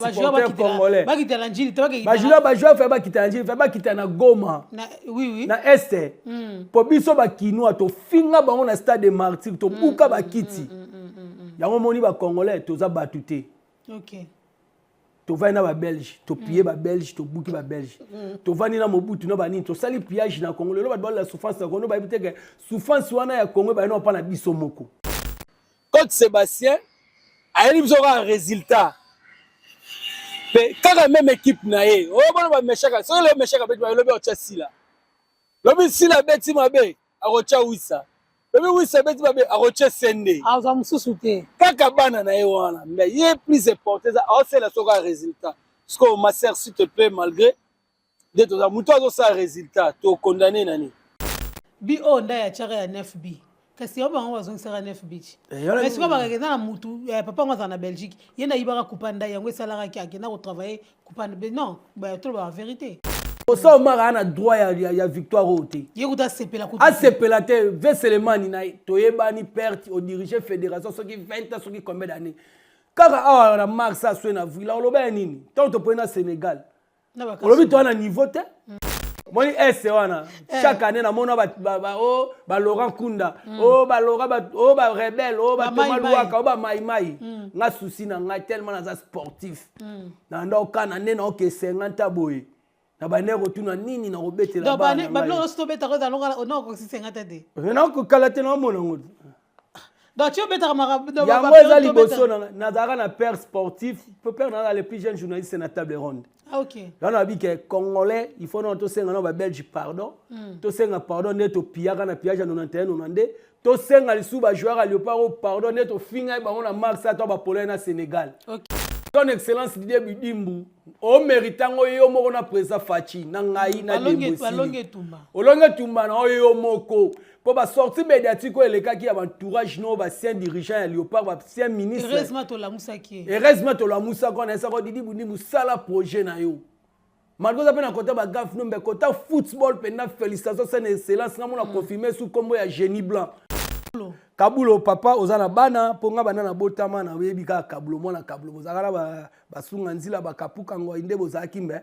Supporter congolais. Bakita na Njili te. Bajoueur, bajoueur fe bakita na Njili, fe bakita na Goma. Na, oui, oui. Na Est. Po biso bakinois tofinga bango na stade de Martyr, tobuka bakiti. Yango moni ba congolais toza batu te. Okay. Tovandi na babelge, topille babelge, tobuki babelge. Tovandi na Mobutu na banini, tosali pillage na Congo. Lelo bato balola souffrance na Congo, bayebi te ke souffrance wana ya Congo ebandi na na biso moko. Coach Sébastien ayeli biso kaka résultat pe kaka même équipe na ye oyo bona bameshaka. Soki lelo meshaka beti, lobi akotya Sila, lobi Sila beti mabe, akotya Wisa, lobi Wisa beti mabe, akotya Sende. Azwa mosusu te. Kaka bana na ye wana. Mais ye plus important eza aosala soki kaka résultat. Sikoyo, ma sœur, s'il te plaît, malgré nde toza, moto azosala résultat, tokondane nani? Bi oyo ndai atiaka ya 9 bi, kasi yango bango bazongisaka 9 bi. Mais sikoyo bakaka eza na mutu, papa yango azala na Belgique, ye nde ayibaka kupa ndai yango, esalaka akenda kotravailler kupa. Non, tolobaka vérité. Osa Omar aa na droit ya victoire oyo te. Ye kuta asepela kutu. Asepela te. Veselemani na toyebani perte odirige fédération soki 20 ans, soki combien d'année, kaka awa na mars aswe na avril, oloba ya nini? Ntango topoye na Sénégal, olobi toa na niveau te. Moni ese wana, chaque année namona o balaurent Kunda, o balaurent, o barebele, o batoma Lwaka, o bamaimai. Nga susi na ngai, tellement naza sportif, na nda okana nde naoke 50 boye na bande kotuna nini na kobetela. Babiloko nyonso tobetaka eza te. Nakokala te, naomona yango. Donc ti obetaka makambo. Yango eza liboso. Nazalaka na père sportif, po père naza le plus jeune journaliste na table ronde. Ah, ok. Wana nabi ke congolais, il faut nano tosenga nano babelge pardon. Tosenga pardon nde topiyaka na pillage ya 91, 92. Tosenga lisusu bajoueur ya Léopard oyo pardon nde tofinga ye bango na mars ata bapologne na Sénégal. Son Excellence Didier Bidimbu, omérite yango yo moko na président Faci na ngai na Dembo. Olongi etumba na oyo yo moko, mpo basortie médiatique oyo elekaki ya baentourage no, baancien dirigeant ya Léopard, baancien ministre. Heureusement tolamusaki. Heureusement tolamusaki wana. Esako Didi Bundimbu, sala projet na yo malgré oza mpe na kota bagaffe no, mbe kota football mpenza. Félicitation, son Excellence. Nga mona confirme su nkombo ya Génie Blanc Kabulo. Papa, oza na bana, mpo nga banda nabotama nayebi kaka Kabulo, mwana Kabulo. Bozalaka na basunga nzila, bakapuka ngoi nde bozalaki, mbe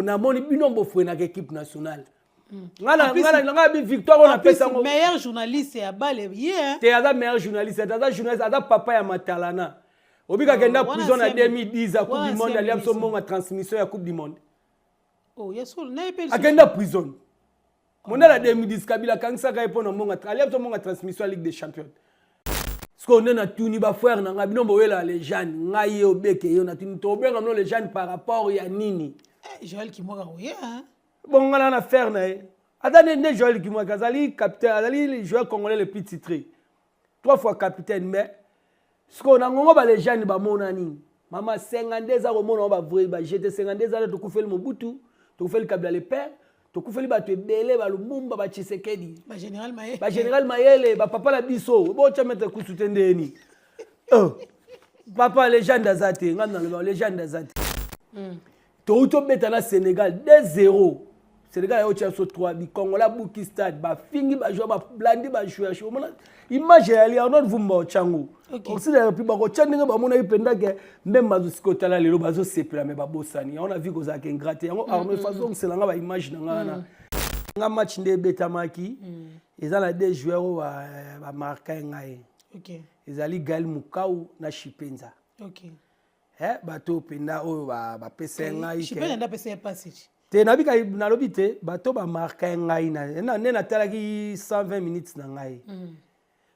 namoni bino bofrenaka équipe nationale. Nga bi victoire oyo napesa yango. Meilleur journaliste ya bale ye. Te, aza meilleur journaliste, aza journaliste, aza papa ya matalana. Obikaka enda prison na 2010 ya Coupe du monde, alia biso mbongo ya transmission ya Coupe du monde. Akenda prison mondial ya 2010, Kabila akangisaka ye mpo na mbongo, alia biso mbongo ya transmission ya Ligue des champions. Sikoyo nde natuni bafrère na ngai, bino boyela légende, ngai ye obeke yo, natuni tobenga bino légende par rapport ya nini? Joel Kimwaka oye. Bongo ngai na na frère na ye aza nde Joel Kimwaka, azali capitaine, azali joueur congolais le plus titré, trois fois capitaine. Mais sikoyo na ngongo balégende bamonani, mama senga nde eza komona ngo bavrai bajete senga nde eza nde tokufeli Mobutu, tokufeli Kabila le père, tokufeli bato ebele, balumumba, batshisekedi, bagénéral Mayele, bapapa na biso. Botya maître kusu te ndeni. Oh. Papa, légende aza te. Ngai naloba légende aza te. Touti obeta na Sénégal 2-0, Sénégal ayo tia biso 3 bikongola, abuki stade, bafingi bajoueur, bablandi bajoueur. Omona image eyali Arnold Vumba otyango osi na République, bakotya ndenge bamonaki mpenza ke ndembe bazosika. Otala lelo bazosepela, me babosani yango na vie kozalaka ingrat te. Yango Arnold fazongisela nga baimage na nga wana. Nga match nde ebetamaki, eza na deux joueurs oyo bamarka ngai, ezali Gael Mukau na Chipenza. Bato mpenza oyo bapesa ngai te, nabika nalobi te, bato bamarka ngai nde natalaki 120 minutes na ngai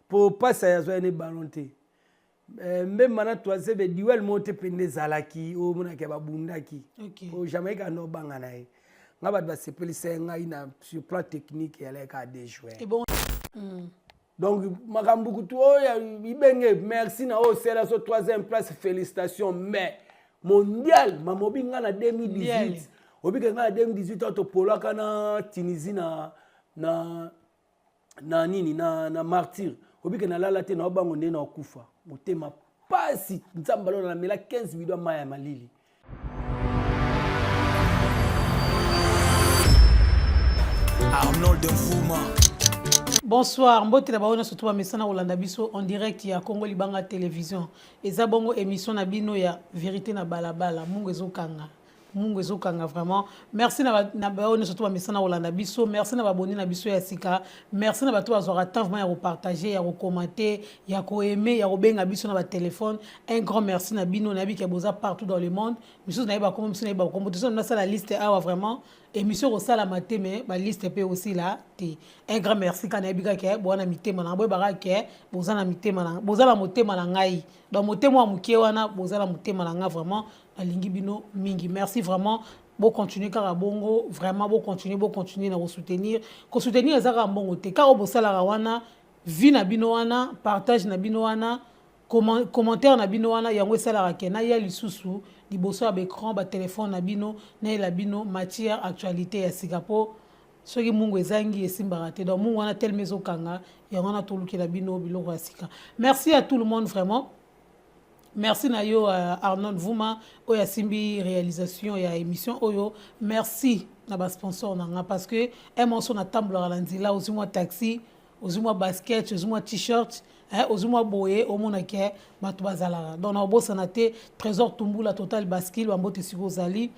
mpo mpasi azwa ye ne ballon te. Mbemba na Toisebe, duel moko te mpenza ezalaki oyo omonaki babundaki po Jamaïque ando obanga na ye. Nga bato basepelisa ye ngai na sur plan technique, eyalaki kaka deux joueurs. Donc makambo kutu oyo ibenge, merci na oyo osala so troisième place, félicitation. Mais mondial mamobi, nga na 2018, obike nga na 2018 oyo topolaka na Tunisie na nini na Martyr, obike nalala te, naobango nde naokufa, motema pasi. Nzambe alona, namela 15 bidon mai ya malili. Arnold Mfuma. Bonsoir, mbote na baoyo nyonso to bamesana kolanda biso en direct ya Congo Libanga Télévision. Eza bongo émission na bino ya vérité na balabala. Mungu ezokanga. Mungu ezokanga vraiment. Merci na baoyo nyonso to bamesana kolanda biso. Merci na baboni na biso ya sika. Merci na bato bazwaka temps vraiment ya kopartager, ya kocommenter, ya koaimer, ya kobenga biso na batelefone. Un grand merci na bino. Nayebi ke boza partout dans le monde. Misusu nayeba kombo, misusu nayeba kombo. Toso nasala liste awa vraiment. Émission kosalama te, mais baliste mpe osila te. Un grand merci kaka. Nayebi kaka boza na mitema na boyebaka ke boza na mitema na boza na motema na ngai. Donc motema ya moke wana, boza na motema na ngai vraiment. Nalingi bino mingi. Merci vraiment. Bocontinue kaka bongo vraiment, bocontinue, bocontinue na kosoutenir. Kosoutenir eza kaka mbongo te. Kaka oyo bosalaka wana, vie na bino wana, partage na bino wana, commentaire na bino wana, yango esalaka ke naya lisusu liboso ya baécran, batelefone na bino, nayela bino matière, actualité ya sika. Mpo soki mungu ezangi, esimbaka te. Donc mungu wana telema ezokanga, yango wana tolukela bino biloko ya sika. Merci à tout le monde vraiment. Merci na yo Arnold Vuma oyo asimbi réalisation ya émission oyo. Merci na basponsor na nga, parce que un morceau natambolaka na nzela, ozwi mwa taxi, ozwi mwa basket, ozwi mwa t-shirt, ozwi mwa boye, omonake bato bazalaka. Donc naobosana te Trésor Tumbula, Total Baskil. Bambote esika ozali.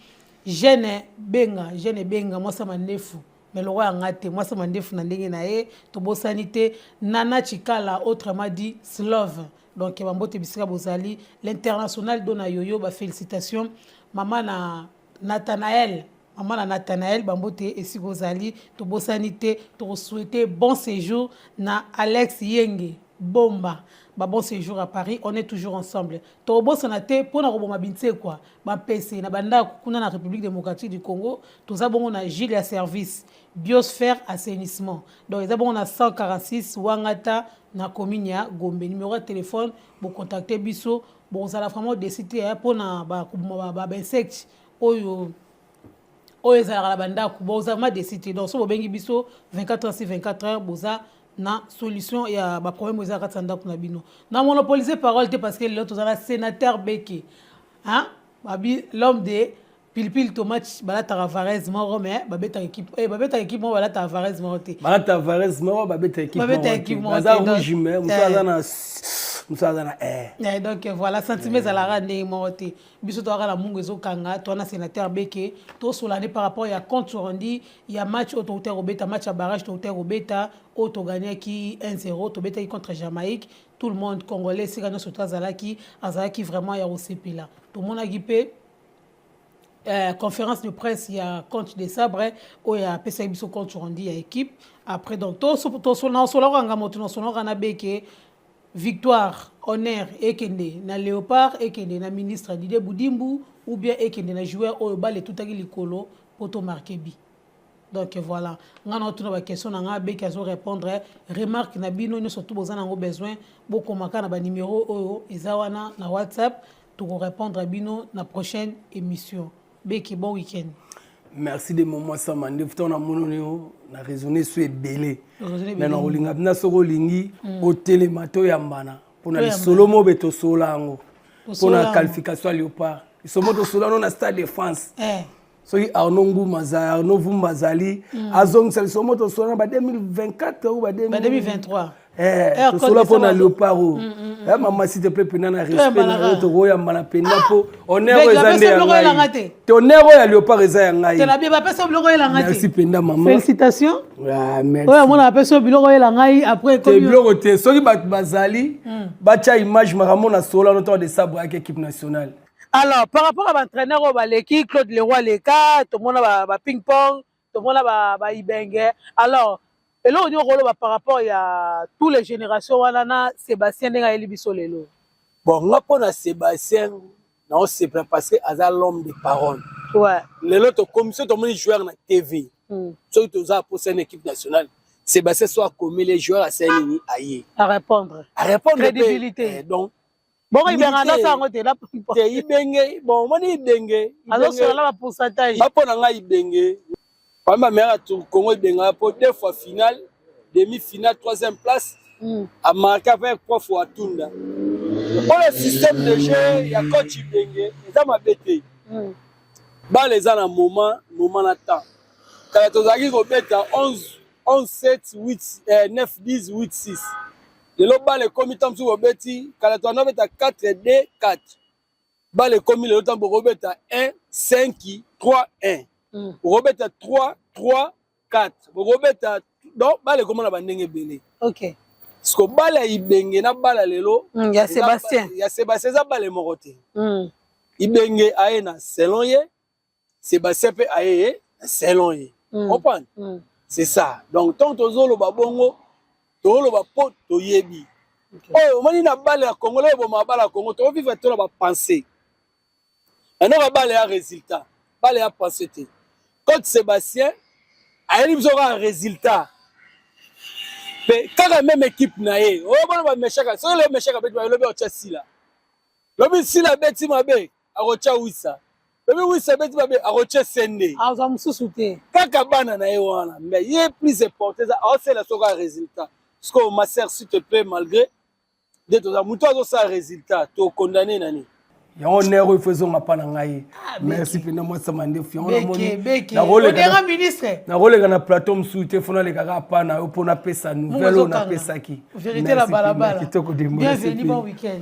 Jeune Benga, Jeune Benga, mwasi mandefu, mais lokwa yanga te, mwasi mandefu na ndenge na ye. Tobosani te Nana Chikala, autrement dit Slove. Donc bambote bisika bozali. L'international Dona Yoyo, bafélicitation. Mama na Nathanaël, mama na Nathanaël, bambote esika ozali. Tobosani te, tokosouhaite bon séjour na Alex Yenge Bomba, ba bon séjour à Paris. On est toujours ensemble. Tokobosana te mpona koboma binsekwa bapese na bandako kuna na République démocratique du Congo. Toza bongo na Gile ya service Biosphère Assainissement. Donc eza bongo na 146 Wangata, na commune ya Gombe. Numéro ya téléphone, bocontacte biso, bozala vraiment déçus te mpona koboma bainsecte oyo ezalaka na bandako. Bozala vraiment déçus te. Donc so bobengi biso 24 heures sur 24 heures, boza na solution ya baproblème oyo eza kati ya ndako na bino. Na monopolise parole te, parce que lelo toza na sénateur Beke, hein? Babi l'homme de pilipili tomate. Balataka varese moko, mais babetaka équipe, eh, babetaka équipe moko, balataka varese moko te. Balataka varese moko, babetaka équipe. Babetaka équipe moko. Baza rouge, mais mosu aza na, mosu aza na air. Eh, donc voilà, sentiment ezalaka ndenge moko te. Biso toyaka na mungu ezokanga. Towana sénateur Beke, tosola nde par rapport ya compte rendu ya match oyo touta kobeta, match ya barrage touta kobeta, oyo togagnaki 1-0. Tobetaki contre Jamaïque. Tout le monde congolais esika nyonso to azalaki, azalaki vraiment ya kosepela. Tomonaki mpe conférence de presse ya compte de sabre oyo apesaki biso compte rendu ya équipe. Après donc nasolaka nga moto, nasolaka na Beke. Victoire, honneur ekende na Léopard, ekende na ministre Didier Budimbu, ou bien ekende na joueur oyo bale etutaki likolo po tomarquer but. Donc voilà, nga na otuna baquestion na nga, Beki azorépondre. Remarque na bino nyonso tu boza nango besoin, bokomaka na banimero oyo eza wana na WhatsApp. Tokorépondre bino na prochaine émission. Beki, bon week-end. Merci de moment sama nde futa namoni yo na raisonne so ebele, mais na kolinga mpena soki olingi otelema, toyambana mpona lisolo mo be tosola yango mpona qualification ya Léopard. Lisolo mo tosola no na Stade de France. Soki Arnaud Nguma, Arnaud Vumba azali, azongisa lisolo mo tosola na ba 2024 ou ba 2023. Tosola mpo na Léopard oyo. Mama, s'il te plaît, mpena na respect na yo, tokoyambana mpenza mpo honneur oyo eza nde ya ngai te. Honneur oyo ya Léopard eza ya ngai. Merci mpenza, mama. Félicitation. Oyo amona bapesa biloko oyela ngai après. Te, biloko te. Soki bato bazali batya image, makambo na sola no ntango de sabre ayaki équipe nationale. Alors, par rapport à baentraîneur oyo baleki, Claude Leroy leka, tomona baping pong, tomona baibenge. Alors eloko nini okoloba par rapport ya tous les générations wana na Sébastien ndenge ayeli biso lelo? Bon, nga mpo na Sébastien, naosepela parce que aza l'homme de parole. Lelo tokomi, soki tomoni joueur na TV, soki toza aposa na équipe nationale, Sébastien so akomeli joueur, asali nini, aye. Arépondre. Arépondre. Crédibilité. Eh, donc Bongo Ibenge aza yango te? Te, Ibenge, bon, omoni Ibenge. Azosola bapourcentage. Mpo na ngai, Ibenge parmi bameilleur ya Congo. Ibengaka mpo deux fois finale, demi finale, troisième place, amarqué avec prof Watunda. Mpona système de jeu ya coach Ibenge eza mabe te. Bale eza na moment, moment na temps. Kala tozalaki kobeta 11. 11 7 8 9 10 8 6. Lelo bale ekomi ntango mosusu bobeti, kala to beta 4 2 4. Bale ekomi lelo ntango bokobeta 1 5 3 1, bokobeta 3 3 4, bokobeta. Donc bale ekoma na bandenge ebele. Siko bale ya Ibenge na bale ya lelo ya Sébastien. Ya Sébastien eza bale moko te. Ibenge aye na selon ye, Sébastien mpe aye ye na selon ye. Comprendre? C'est ça. Donc ntango tozoloba bongo, tozoloba mpo toyebi oyo omoni na bale ya Congo. Oyo ebomaka bale ya Congo, tozovivre to na bapense enoka. Bale ya résultat, bale ya pensée te. Coach Sébastien ayeli biso kaka résultat, mpe kaka même équipe na ye oyo bona bameshaka. Soki lelo Meshaka beti, lobi akotya Sila, lobi Sila abeti mabe, akotya Wisa, lobi Wisa abeti mabe, akotya Sende. Azwa mosusu te. Kaka bana na ye wana. Mais ye, plus important eza aosala soki ya résultat. Sikoyo, ma sœur, s'il te plaît, malgré nde toza, moto azosala résultat, tokondane nani? Yango nere oyo fo ezonga mpa na ngai. Merci mpena, mwasa mandefu. Yango ministre. Nakoleka na plateau mosusu te, fo nalekaka pa na yo mpo napesa nouvelle oyo napesaki. Vérité la balabala. Kitoko. Bienvenue, bon week-end.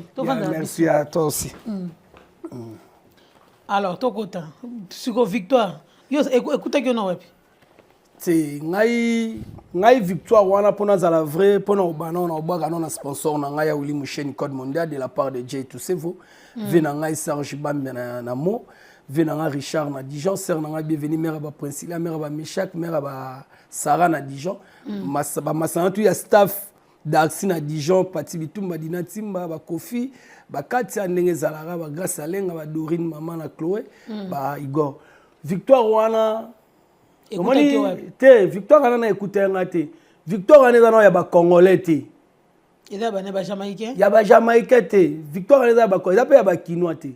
Merci à toi aussi. Alors tokota siko victoire. Yo ekutaki yo na wapi? Te, ngai victoire wana, mpo nazala vrai, mpo na kobana na kobwaka no na sponsor na ngai ya Willi Musheni, code mondial, de la part de J Tusevo, ve na ngai Serge Bambe na mo ve na ngai Richard na Dijon, sœur na ngai Bienvenu, mare ya baprincilia, mare ya bameshak, mare ya basara na Dijon, bamasana tu ya staff Darcy na Dijon, Pati Bitumba, Dina Timba, bakofi bakati ya ndenge ezalaka, bagrâce Alenga, badorine, mama na Chloé, baigor. Victoire wana omoni te, victoire wana na ekuta yanga te. Victoire wana eza nao ya bacongolais te. Eza bana bajamaïcain. Ya bajamaïcain te. Victoire wana eza, eza mpe ya bakinois te,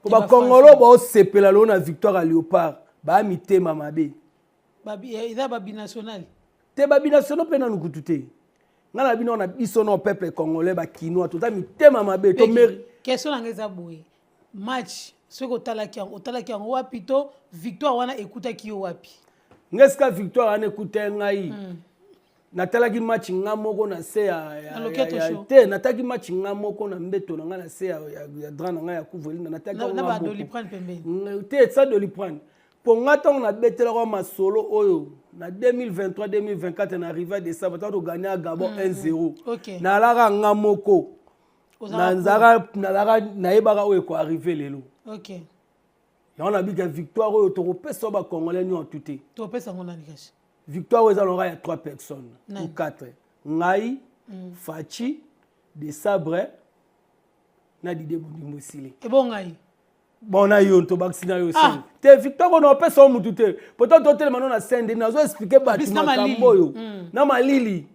po bacongolais baosepela lelo na victoire ya Léopard, baya mitema mabe. Eza babinational. Te, babinationaux mpe nanu kutu te. Ngai na bino na biso no peuple congolais, bakinois, toza mitema mabe. Question nanga eza boye: match soki otalaki yango, otalaki yango wapi? To victoire wana ekutaki yo wapi? Nga, esika victoire wana ekuta ngai, natalaki match nga moko na se ya te. Natalaki match nga moko na mbeto na ngai, na se ya drap na ngai ya couvre-lit. Natalaki te sa Doliprane, mpo nga ntango nabetelaka masolo oyo na 2023 2024 na rivière de Sava, ntango togagner ya Gabon 1-0, nalaka nga moko, nazalaka nayebaka oyo ekoarriver lelo. Yango nabika victoire oyo tokopesa oyo bacongolais nyonso te. Tokopesa yango nani kasi? Victoire oyo eza longa ya 3 personnes ou 4: ngai, Faci de Sabre na Dide Bondimbo. Esili. Ebo ngai? Bon, na yo tobakisi na yo. Ah. Te, victoire oyo naopesa yo mutu te, pourtant totelema no na Saint-Denis, nazo expliquer bato makambo oyo na malili.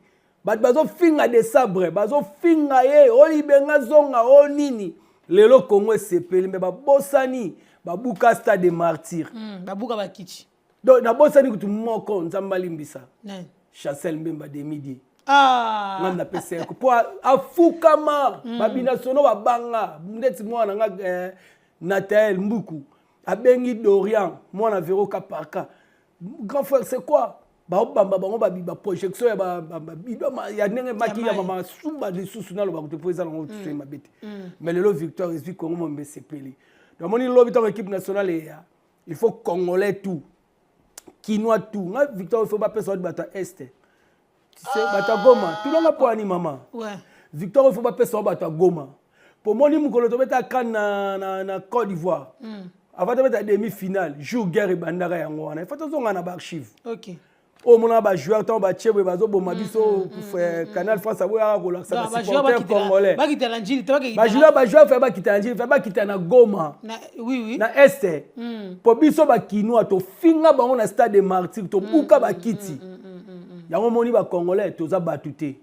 Bato bazofinga de Sabre, bazofinga ye olibenga zonga o nini. Lelo Congo esepeli, me babosani babuka stade de Martyr. Babuka bakichi. Donc nabosani kutu moko, Nzambe alimbisa, Chancel Mbemba de midi. Ah. Nga napesa ye mpo afukama. Babinationaux babanga ndeti mwana nga Natael Mbuku abengi Dorian, mwana Vero Kaparka, grand frère, c'est quoi? Baobamba bango baprojection ya babido ya ndenge maki ya masuba lisusu. Naloba te mpo eza nango tuso mabe te. Mais lelo victoire ezwi Congo mombe, esepeli. Namoni lobi ntango équipe nationale eya, il faut congolais tout, kinois tout. Nga victoire, il faut bapesa wadi bato ya Est, bato ya Goma. Tunanga mpo ani mama. Victoire, il faut bapesa wa bato ya Goma, po moni mokolo tobeta CAN na Côte d'Ivoire, avant tobeta demi finale, jour guerre ebandaka yango wana. Il faut tozonga na baarchive. Oyo omona bajoueur ntango batie boye, bazoboma biso. Canal France aboyaka kolakisa basupporter congolais. Bajoueur fe bakita na Njili, fe bakita na Goma, na Est, mpo biso bakinois tofinga bango na stade de Martyr, tobuka bakiti yango. Omoni, bacongolais toza bato te.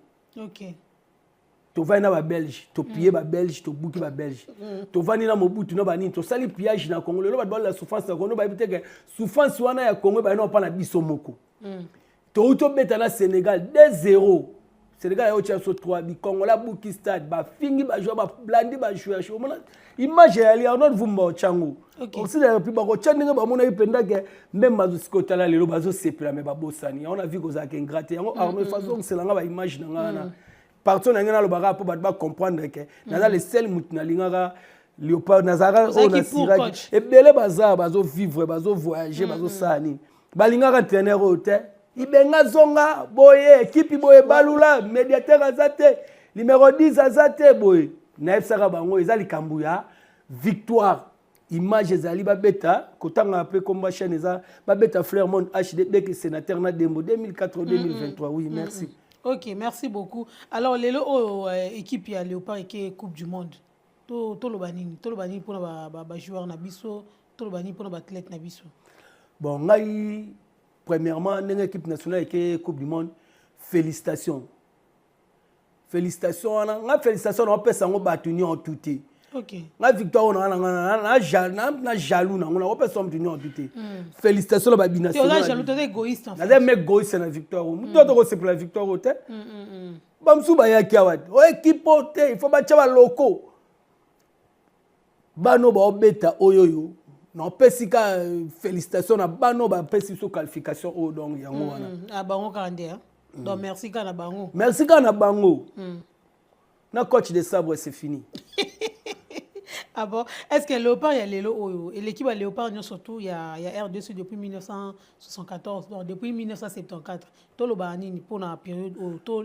Tovandi na babelge, topiller babelge, tobuki babelge. Tovandi na Mobutu na banini, tosali pillage na Congo. Lelo bato balela souffrance na Congo, bayebi te ke souffrance wana ya Congo ebali na mpa na biso moko. Touti obeta na Sénégal 2-0. Sénégal aye otya biso 3 buts. Congolais abuki stade, bafingi bajoueur, balandi bajoueur. Omona image eyali, Arnold Vumba otyango. Oxyde ya République bakotya ndenge bamonaki mpenza ke mbemba azosika. Otala lelo bazosepela, me babosani yango. Na vie kozalaka ingrat te. Yango Arnold fazongiselanga baimage na nga wana. Parti na ngai nalobaka mpo bato bacomprendre ke naza le seul motu nalingaka Léopard. Nazalaka oyo nasiraki ebele, baza bazovivre, bazovoyage, bazosala nini, balingaka entraîneur oyo te. Ibenga zonga boye, ekipi boye, balula médiateur aza te, numéro 10 aza te. Boye nayebisaka bango eza likambo ya victoire. Image ezali, babeta kotanga mpe komba chaîne eza, babeta Fleur Monde HD Beke sénateur na Dembo 2004 2023. Oui, merci. Ok, merci beaucoup. Alors lelo oyo équipe ya Léopard eke Coupe du monde, toloba nini? Toloba nini mpona bajoueur na biso? Toloba nini mpona baathlète na biso? Bon, ngai premièrement, ndenge équipe nationale eke Coupe du monde, félicitations, félicitations wana. Nga félicitation na opesa yango bato nyonso te. Nga victoire oyo nanga na jaloux nango, nakopesa moto nyonso te. Félicitation na babinationnaza me égoïste na victoire oyo. Moto tokosepela victoire oyo te. Bamosusu bayaki awa te, o équipe oyo te, il faut batya baloko bano baobeta oyo. Oyo napesi ka félicitation na bano bapesi biso qualification oyo. Donc yango wana. Bango kaka nde. Donc merci kaka na bango. Merci kaka na bango na coach de sabre, c'est fini. Ah bon, est ce que Léopard ya lelo oyo eleki baléopard nyonso surtout ya RDC depuis 1974, donc depuis 1974? Tolobaka nini mpona période oyo to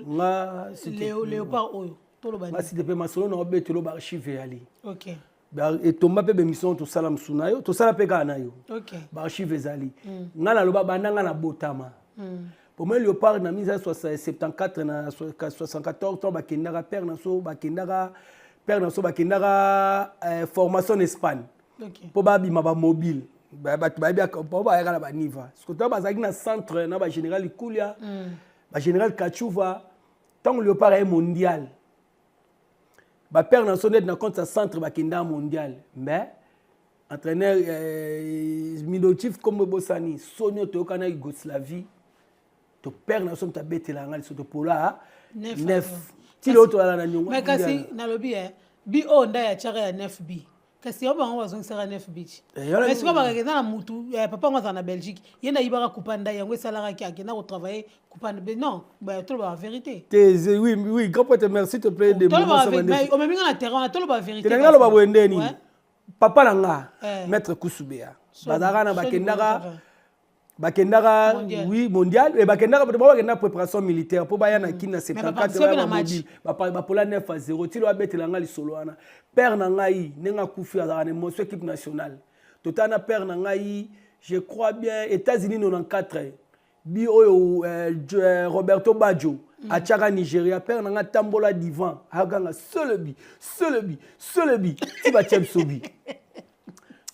Léopard oyo? Toloba nini? S'il te plaît, masolo na obetelo, baarchive eyali. Etomba mpe bémission tosala mosu na yo, tosala mpe kaka na yo. Baarchive ezali. Ngai naloba banda ngai nabotama, pomoi Léopard na 1974 na 74, ntango bakendaka père na so, bakendaka père na so, bakendaka formation na Espagne mpo babima bamobile. Bato bayebi po bayaka na baniva sikoto, bazalaki na centre na bagénéral Likulia, bagénéral Kachuva. Ntango Léopard aye mondial, bapère na so neti na compte ya centre bakendaka mondial, mais entraîneur Milotif, kombo ebosani, soni oyo toyoka na Yougoslavie, topère na so moto abetela nga liso, topola 9 tili oyo tozala na niongo. Mais kasi nalobi bi oyo nda ya tiaka ya 9 bi, kasi yango bango bazongisaka 9 bi. Mais sikoyo bakaka eza na mutu papa yango azala na Belgique, ye nde ayibaka kupa ndai, yango esalakaki akenda kotravaille kupa. Non, toloba vérité. Te, oui, grand prêtre, merci, s'il te plaît. Omemi nga na terrain wana, toloba vérité. Te, naloba boye nde nini, papa na nga maître Kusubeya, bazalaka na bakendaka oui mondial e bakendaka, bao bakendaka préparation militaire mpo baya na kini na 74, mobile bapola 9 à 0. Tilo abetela nga lisolo wana, père na ngai ndenge akufi, azalaka na émotion équipe nationale. Totala na père na ngai, je crois bien États-Unis 94, bi oyo Roberto Baggio atiaka Nigeria, père na ngai atambola divan, akanga selebi, selebi, selebi ti batia biso bi.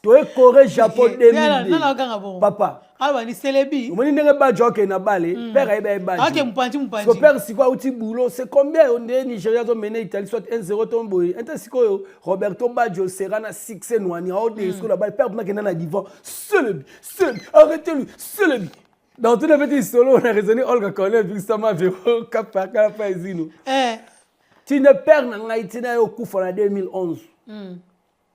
Toye Corée Japon 2002, papa. Omoni ndenge Baggio akende na bale, père ayeba ye Baggio. Père sikoyo auti boulot, c'est combien nde Nigeria azomene Italie, soit 1-0 to boye ente. Sikoyo Roberto Baggio sera na succès nwani aode sikoyo na bale, père mpona akenda na divan, selebi, selebi, arrêtez lui, selebi. Donc tout petit solo, on a raisonné Olga Cornel Visama Vero Kapaka pa ezino tina père na ngai tina yo kufa na 2011.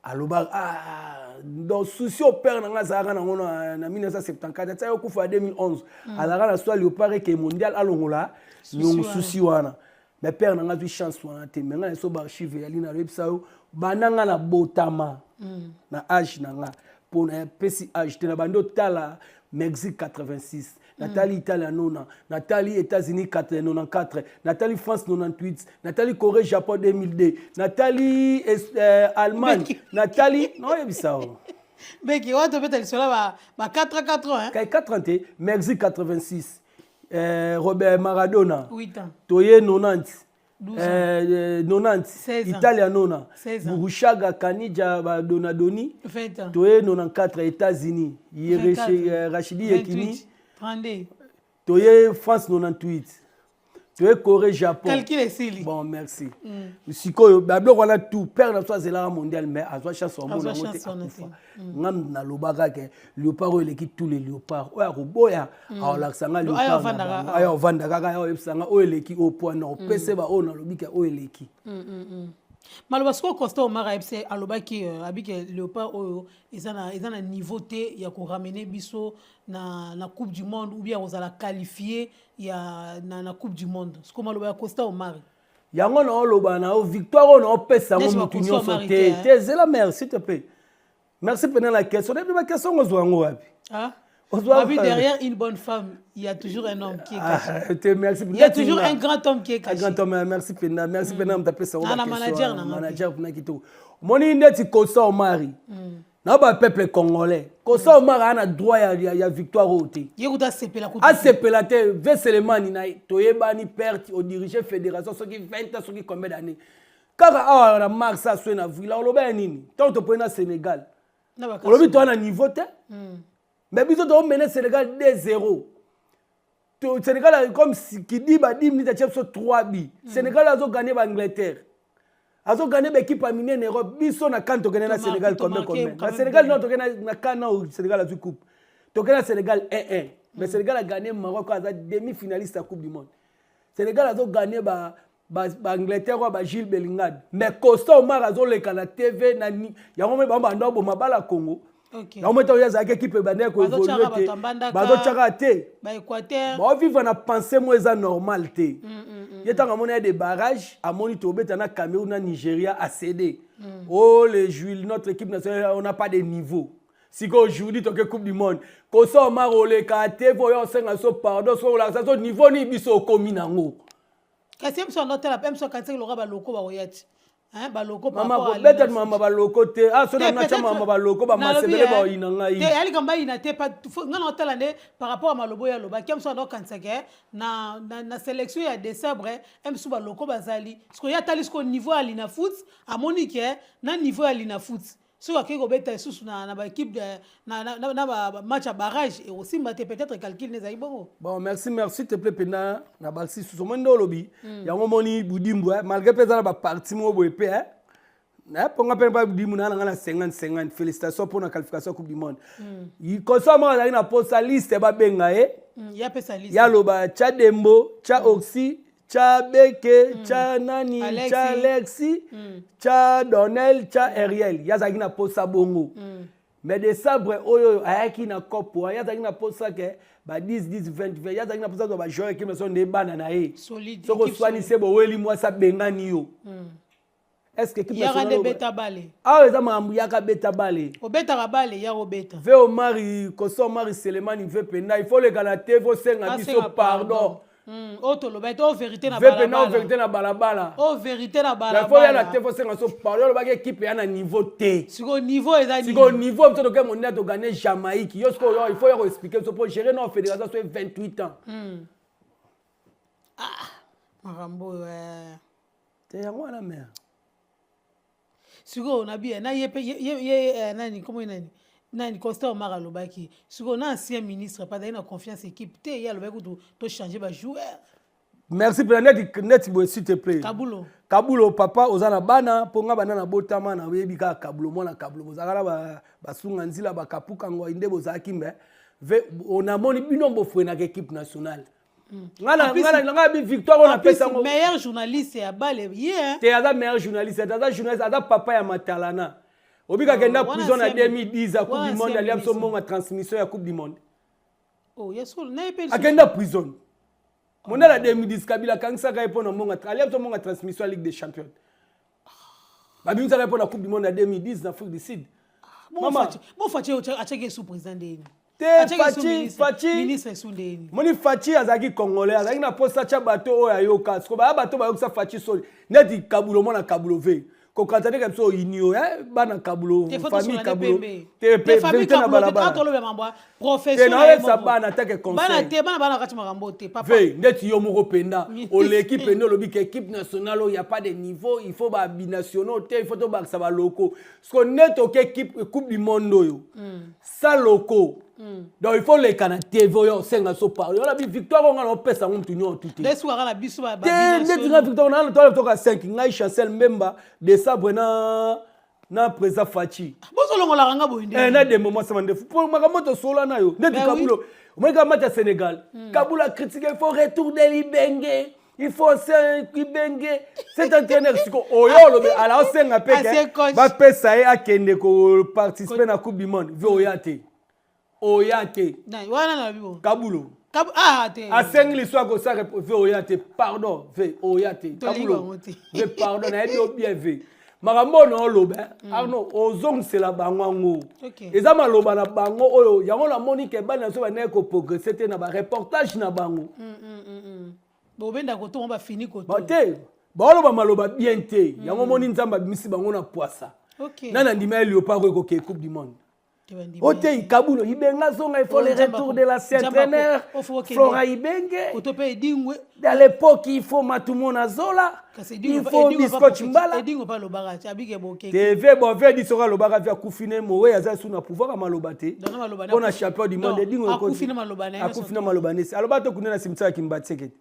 Alobaka ah, donc souci au père na ngai azalaka nango na 1974 atia yo kufa na 2011, azalaka na soi Léopard eke mondial, alongola nyongo souci wana. Mais père na ngai azwi chance wana te. Mais ngai na so baarchive eyali, naloyebisa yo banda ngai na botama na age na nga, mpo na epesi age te, na bandi otala Mexique 86, natali Italia nona, natali États-Unis 94, natali France 98, natali Corée Japon 2002, natali Allemagne, natali naoyebisa o. Beki wana tobeta lisolo ba 4 4 ans. Kai 4 ans te. Mexique 86, Robert Maradona. 8 ans. Toye 90, 90 Italia nona, Burushaga, Kanija, Badonadoni. Toye 94 États-Unis, Rashidi Yekini. 32. Toye France 98. Toye Corée, Japon. Calcul esili. Bon, merci. Sikoyo babiloko wana, tout père na biso azelaka mondial, mais azwa chance omona yango te, akufa. Nga nalobaka ke Léopard oyo eleki tous les Léopards. Oyo akoboya, aolakisa nga léopard, aya ovanda kaka, aya oyebisa nga oyo eleki oyo po na opese ba oyo nalobi ke oyo eleki. Maloba sikoyo, Constant Omar ayebisi, alobaki abike Léopard oyo eza na niveau te ya koramener biso na Coupe du monde ou bien kozala qualifié ya na Coupe du monde. Sikoyo maloba ya Constant Omar? Yango na oloba na yo, victoire oyo naopesa yango motu nyonso te. Te, ezela mare, s'il te plaît. Merci mpena na question. Nayebi baquestion ngo, ozwa yango wapi? Ah? Babi, derrière une bonne femme, il y a toujours un homme qui est caché. Ah, te, merci. Il y a toujours un grand homme qui est caché. Un grand homme, merci Penda. Merci Penda, mtapesa. Ah, manager na manager kuna kitoko. Moni ndeti Kosa Omari. Na ba peuple congolais. Kosa Omari a na droit ya victoire oyo te. Ye kuta sepela kuta. Asepela te, Veselemani na toyebani perte au diriger fédération soki 20 ans, soki combien d'années. Kaka awa na mars aswe na avril oloba ya nini? Tant topoye na Sénégal. Olobi toa na niveau te. Mais biso toomene Sénégal 2-0. Sénégal comme kidi ba 10 minutes atie biso 3 bi. Sénégal azogagner baAngleterre, azogagner baéquipe ya minene Europe. Biso na kan tokende na Sénégal combien combien? Na Sénégal no tokende na kan na Sénégal azwi coupe. Tokende na Sénégal 1-1, mais Sénégal agagné Maroc, aza demi finaliste ya Coupe du monde. Sénégal azogagner ba baAngleterre oyo, baGilles Belingade. Mais Constant Omar azoleka na TV na yango moi bango bando aboma bala Congo. Yango moi ntango azalaki équipe ebandaki koévoluer te, bazotyaka te, baovivre na pensée mo eza normal te. Ye ntango amoni ya de barrage, amoni tobeta na Cameroun, na Nigeria, acédé. Oh, les jules, notre équipe nationale, on n'a pas de niveau. Sikoyo aujourd'hui toke Coupe du monde, Kosa Omar oleka te oyo osenga so pardon, so olakisa so niveau nini biso okomi nango. Kasi ye biso andotala mpe biso akanisaki loka baloko bakoya ti baloko. Mama, kobeta mama baloko te. Ah, so natya mama baloko, bamasebele baoyina ngai. Te, yalika bayina te. Ngai na otala nde par rapport ya maloba oyo alobaki. Ye biso andokanisaka na sélection ya Desabre, ye biso baloko bazali. Sikoyo ye atali sikoyo niveau ya Linafoot, amoni ke na niveau ya Linafoot, soki akei kobeta lisusu na baéquipe na bamatch ya barrage, ekosimba te. Peut-être calcul ne ezali bongo. Bon, merci, merci te plaît mpena na balisi susu. Omoni nde olobi yango, omoni Budimbu, malgré mpe eza na baparti moko boye mpe mponga mpe mpa Budimbu na nga na 50 50. Félicitation mpona qualification Coupe du monde. Koso moko azalaki na posa liste, babenga ye. Ye aloba tya Dembo, tya Oxy, tya Beke, tya nani, tya Alexi, tya Donel, tya Ariel. Ye azalaki na posa bongo. Mais Desabre oyo ayaki na cope, ye azalaki na posa ke ba 10 10 20 20. Ye azalaki na posa zwa bajoueur équipe nationale nde bana na ye. Soki oswani se boweli mwasi abengani yo. Est ce que équipe nationale beta bale? Awa eza makambo yaka beta bale. Obetaka bale, ya obeta. Ve Omari, Koso Omari Selemani, ve penda il faut leka na te, faut senga biso pardon. Oyo toloba ete o vérité na ve penda o vérité na balabala. O vérité na balabala. Faut ya na te, faut senga so pardon. Olobaki équipe ya na niveau te. Sikoyo niveau eza? Sikoyo niveau biso toke mondial, togagner Jamaïque. Yo sikoyo il faut ya koexpliquer biso po gérer no fédération so 28 ans. Ah, makambo oyo. Te, yango wana mare. Sikoyo nabi na ye mpe ye nani, komo nani nani, Constant Omar alobaki sikoyo na ancien ministre mpe azali na confiance équipe te. Ye alobaki kutu tochange bajoueur. Merci mpena neti boye, s'il te plaît. Kabulo. Kabulo, papa oza na bana mpo nga banda na botama nayebi kaka Kabulo, mwana Kabulo. Bozalaka na basunga nzila bakapuka ngoi nde bozalaki mbe ve onamoni bino bofrenaka équipe nationale. Nga bi victoire oyo napesa yango. Meilleur journaliste ya bale ye. Te, aza meilleur journaliste, aza journaliste, aza papa ya matalana. Obika kenda prison na 2010 ya Coupe du monde, alia biso mbongo ya transmission ya Coupe du monde. Akenda prison mondial ya 2010. Kabila akangisaka ye mpo na mbongo, alia biso mbongo ya transmission ya Ligue des champions. Babimisaka ye mpo na Coupe du monde ya 2010 na Afrique du Sud. Bo Fatshi atiaki sous président ndeni? Te, Fatshi, Fatshi ministre esu ndeni? Moni, Fatshi azalaki congolais, azalaki na posa tya bato oyo ayoka. Siko baya bato bayokisa Fatshi soni neti Kabulo, mwana Kabulo. Ve kokata ndenge biso oyini yo, bana Kabulo, famille Kabulo te, vérité na balabala te, naoyebisa bana take. Conseil te, bana bana kati makambo te. Ve ndeti yo moko mpenza oleki mpenza, olobi ke équipe nationale oyo ya pas de niveau, il faut babinationaux te, il faut tobakisa baloko. Siko nde toke équipe Coupe du monde oyo sans loko. Donc il faut leka na TV oyo osenga so pardon. Wana bi victoire oyo nga na opesa yango mutu nyonso tu te. Nde sukaka na biso ba Te ndeti nga victoire na tola toka 5, ngai, Chancel Mbemba, Desabre na président Fatshi. Bozolongolaka nga boye nde. Eh, na dembo mwasi mandefu po makambo tosola na yo ndeti. Ben Kabulo, omoni kaka match ya Sénégal, Kabulo acritique: il faut retour de Libenge, il faut Ibenge, cet entraîneur. Siko oyo olobi ala osenga mpe Ancien ke coach. bapesa ye akende koparticipe na Coupe du monde. Ve oya te, oya te. Wana na bibo. Kabulo. Ah te. Asengi liso akosala ve oya te, pardon, ve oya te. Tolingi Kabulo. bango te. Ve pardon, nayebi yo bien. Ve makambo oyo na oloba, Arno, ozongisela bango yango. Eza maloba na bango oyo yango namoni ke bana biso bandaki koprogresse te na bareportage na bango. Bobenda kotongo bafini koto. Te, baoloba maloba bien te. Yango omoni Nzambe abimisi bango na pwasa. Nani andima ye Léopard oyo ekokee Coupe du monde? Te bandimi. O te, Kabulo, Ibenge azonga, il faut Oh, le Nzambe retour de l'ancien Nzambe entraîneur oh, faut okende. Flora Ibenge. Koto mpe Edingwe. À l'époque, il faut Matumona Zola. Kasi il faut Biscoch Mbala. Edingwe mpe alobaka ti abike bokeke. TV bon, ve di soka alobaka vi akufi ne mowe, aza su na pouvoir ya maloba te. Donc, na maloba na Mpo na champion du monde, Non, Edingwe akufi na maloba na ye. Akufi na maloba nesi aloba. Tokunde na cimetière ya Kimbanseke,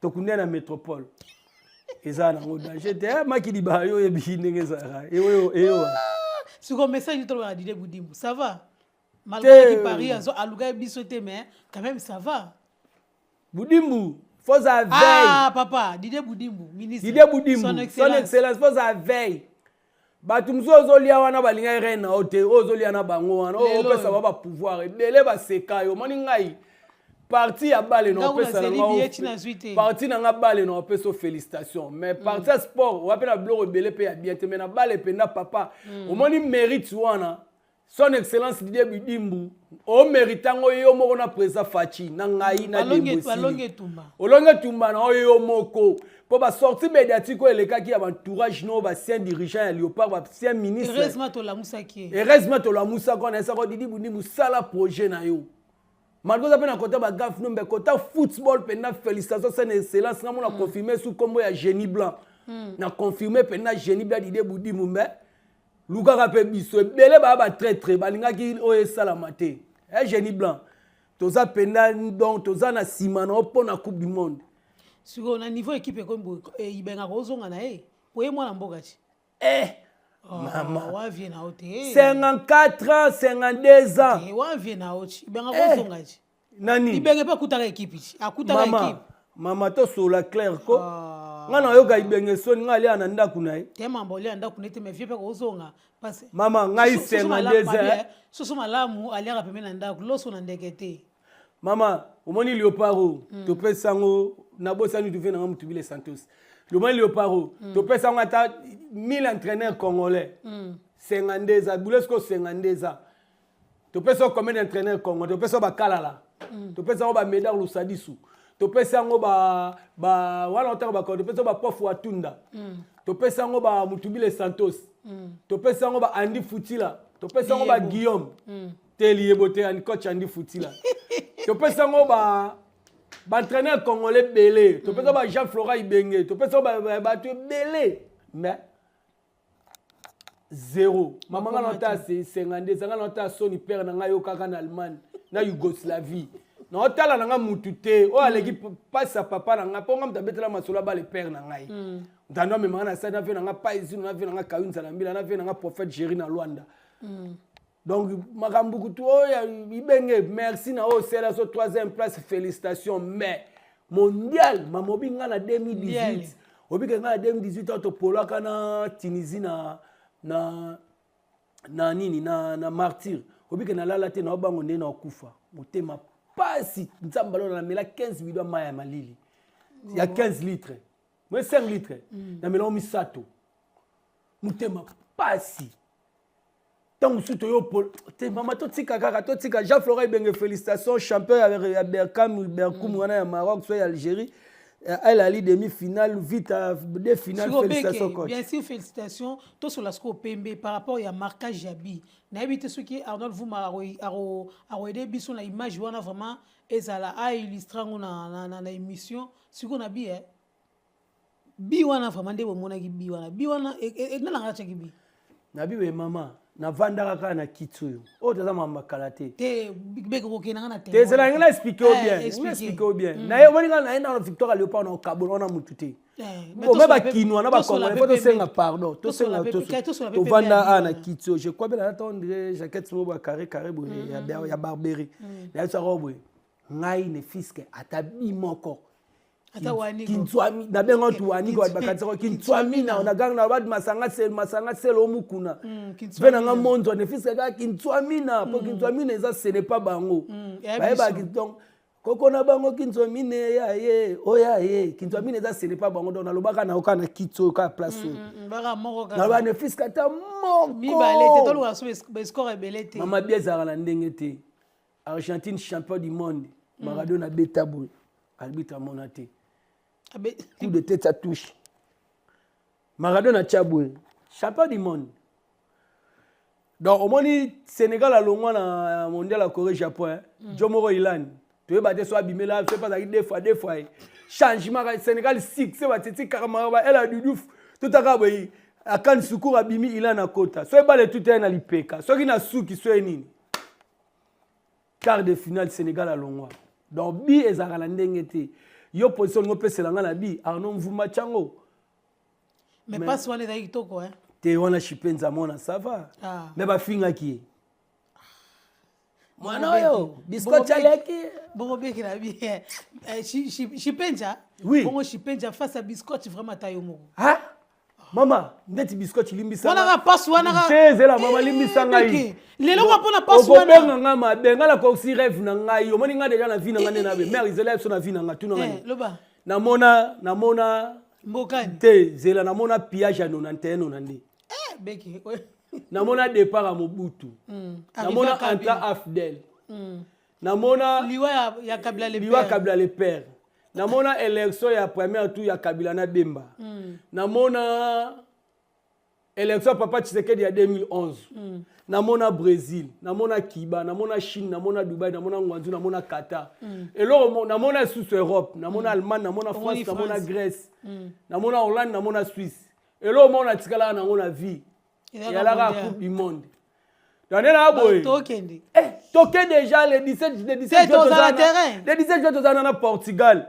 tokunde na métropole, eza nango danger te. Eh, makili ba yo oyebi ndenge ezalaka eyo eyo. Sikoyo message tolobaka Dide Budimbu, ça va malgré Te. Paris azo alukaki biso te, mais quand même ça va. Budimbu foza veille. Ah papa Dide Budimbu, ministre. Dide Budimbu, son son excellence. Excellence, foza veille. Bato mosusu ozolia wana balingaki reine na yo te. Oyo ozolia na bango wana, oyo Lelo opesa oyo. bango bapouvoir ebele, baseka yo. Omoni ngai parti ya bale na Ntango opesa nazeli na billet na zwi te. Parti na nga bale na opesa félicitation, mais parti ya sport oya mpe na biloko ebele mpe ya bien te, mais na bale mpenza papa, omoni mérite wana. Son Excellence Didie Bidimbu, omérite yango yo moko na président Fatshi na ngai na Balongi Dembo. Balongi etumba. Olongi etumba na oyo yo moko mpo basortie médiatique oyo elekaki ya baentourage no, baancien dirigeant ya Léopard, baancien ministre. Heureusement tolamusaki ye. Heureusement tolamusaka wana. Esaka Didi Budimbu, sala projet na yo malgré oza mpe na kota bagafe no, mbe kota football mpenza, félicitation son excellence. Nga mona confirme su nkombo ya génie blanc, na confirme mpenza génie blanc Didie Budimu. Mbe lukaka mpe biso ebele baya batraître balingaki oyo esalama te. E génie blanc, toza mpenza, donc toza na nsima na yo mpo na Coupe du monde. Sikoyo na niveau équipe ekomi boye, ibengaka ozonga na ye po ye mwana mboka ti. Eh Oh, mama. Wavie na yo te. 54 ans, 52 ans. Eh, wavie na yo ti, ibengaka Eh. ozonga ti. Nani? Ibenge mpe akutaka équipe ti, akutaka Mama, équipe. mama, tosola clair ko. Ah. Nga nayoka Ibenge soni, nga alia na ndako na ye. Te mambo olia ndako nete, mais vie mpe kozonga parce Mama, ngai 52 ans. Soso malamu aliaka pembe na ndako, loso na ndeke te. Mama, omoni Léopard oyo topesa yango, nabosani tuve nanga Mutubile Santos. Omoni Léopard oyo topesa yango ata 1000 entraîneur congolais, 52 ans bule siko, 52 ans topesa yango combien d'entraîneur congolais? Topesa yango bakalala, topesa yango bamédard Lusadisu, topesa yango ba wana otanga bakolo, topesa yango baprof Watunda, topesa yango bamutubile Santos, topesa yango ba Andi Futila, topesa yango ba Liyebo. Guillaume te, Liyebo te, ani coach Andi Futila. Topesa yango ba baentraîneur congolais ebele, topesa ba Jean Flora Ibenge, topesa yango bato ebele, mais zéro. Mama, nga na ota 52, nga na ota soni père na ngai yo kaka na Allemagne na Yougoslavie, na otala na nga mutu te oyo aleki mpasi ya papa na ngai, mpo nga moto abetela masolo abale père na ngai. Moto ando amemanga na sali na vie na nga Paisino, na vie na nga Kayunza na Mbila, na vie na nga prophète Géri na Lwanda. Donc makambo kutu oyo Ibenge, merci na oyo osala so troisième place, félicitation. Mais mondial, mama, obi nga na 2018, obike nga na 2018 awa topolaka na Tunisie na nini na Martyr. Obike nalala te, na obango nde na okufa, motema pasi. Nzambe alona, namela 15 bidon ya mai ya malili ya 15 litre mo 5 litre, namela misato, motema pasi. Ntango mosusu toyo te, mama, totika kaka, totika. Jean Flora Ibenge, félicitation, champion ya Berkane, Berkoum wana ya Maroc so ya Algérie. Elle ali demi-finale, vite deux finales. Félicitations coach. Bien sûr, félicitations. Tosola sikoyo pembe par rapport ya marquage ya but. Nayebi te soki Arnold Vuma akoaider biso na image wana, vraiment ezala aillustre yango na émission. Sikoyo na bi bi wana, vraiment nde bomonaki bi wana, bi wana nalanga atiaki bi. Na bi we mama. Navandaka kaka na kiti oyo. Oyo toza makambo ya kala te. Te, beke kokende nga na te, ezala ngai na explique yo bien, ngai explique yo bien. Na ye omoni ngai naye na victoire ya Léopard na okabola wana mutu te. Ome bakinois na bacongolais, faut tosenga pardon, tosenga. Tovanda awa na kiti oyo, je crois bien nalata, on dirait, jaquette moko boye carré carré boye ya Barbery. Nayebisaka boye, ngai ne fût-ce que ata bi moko kintswami, nabenga tu waniko, bakatisaka kintswami na gang na bad masanga sel, masanga sel omukuna mpe nanga monzwa, ne fût-ce que kaka kintswamina, po kintswamina eza, ce n'est pas bango bayebaki. Donc koko na bango kintswamine ya ye oya ye kintswamine eza, ce n'est pas bango. Donc nalobaka na oka na kiti oyo kaka place oyo, naloba ne fût-ce que ata moko. Mama bi ezalaka na ndenge te. Argentine champion du monde, Maradona abeta boye, arbitre amona te, coup de tête, touche. Maradona atia boye, champion du monde. Donc omoni Sénégal alongwa na mondial ya Corée Japon, jo moko Ilan toyeba te so abimela so azalaki deux fois, deux fois changement. Sénégal succès, batiti kaka ba El Duduf, totaka boye, akani sukour abimi, Ilan akota, so ebale tuta ye na lipeka, soki na suki so ye nini. Quart de finale, Sénégal alongwa. Donc bi ezalaka na ndenge te. Yo position olingi opesela nga na bi Arnaud Mvuma Tiango. Mais passe wana ezalaki kitoko. Te, wana Chipenza mwana, ça va. Ah. Mais bafingaki ye, mwana oyo biscotte aleki. Bongo beki na bi Chipenja. Oui. Bongo Chipenja face à biscotte, vraiment, ta yo moko. Ha mama, ndeti biscotte, limbisa. Wana ka passe wana ka Te, ezela mama, limbisa ngai. Lelo ka mpona passe wana. Okobenga nga mabe, ngai nakoki rêve na ngai. Omoni ngai déjà na vie na ngai nde na be mare, ezela biso na vie na ngai, tuna ngai. Loba. Namona Mbokani. Te, zela, namona pillage ya 91, 92. Beki. Namona départ ya Mobutu, namona entrée AFDL, namona liwa ya Kabila le liwa Kabila le père, namona élection ya première tour ya Kabila na Bemba, namona élection ya papa Tshisekedi ya 2011, namona Brésil, namona Cuba, namona Chine, namona Dubai, namona Guangzhou, namona Qatar. Eloko namona lisusu, Europe, namona Allemagne, namona France, namona Grèce, namona Hollande, namona Suisse. Eloko moko natikalaka nango na vie, eyalaka Coupe du monde. Donc nde na boye. Tokende. Toke déjà le 17, le 17. Tozala terrain. Le 17 juin, tozala na Portugal.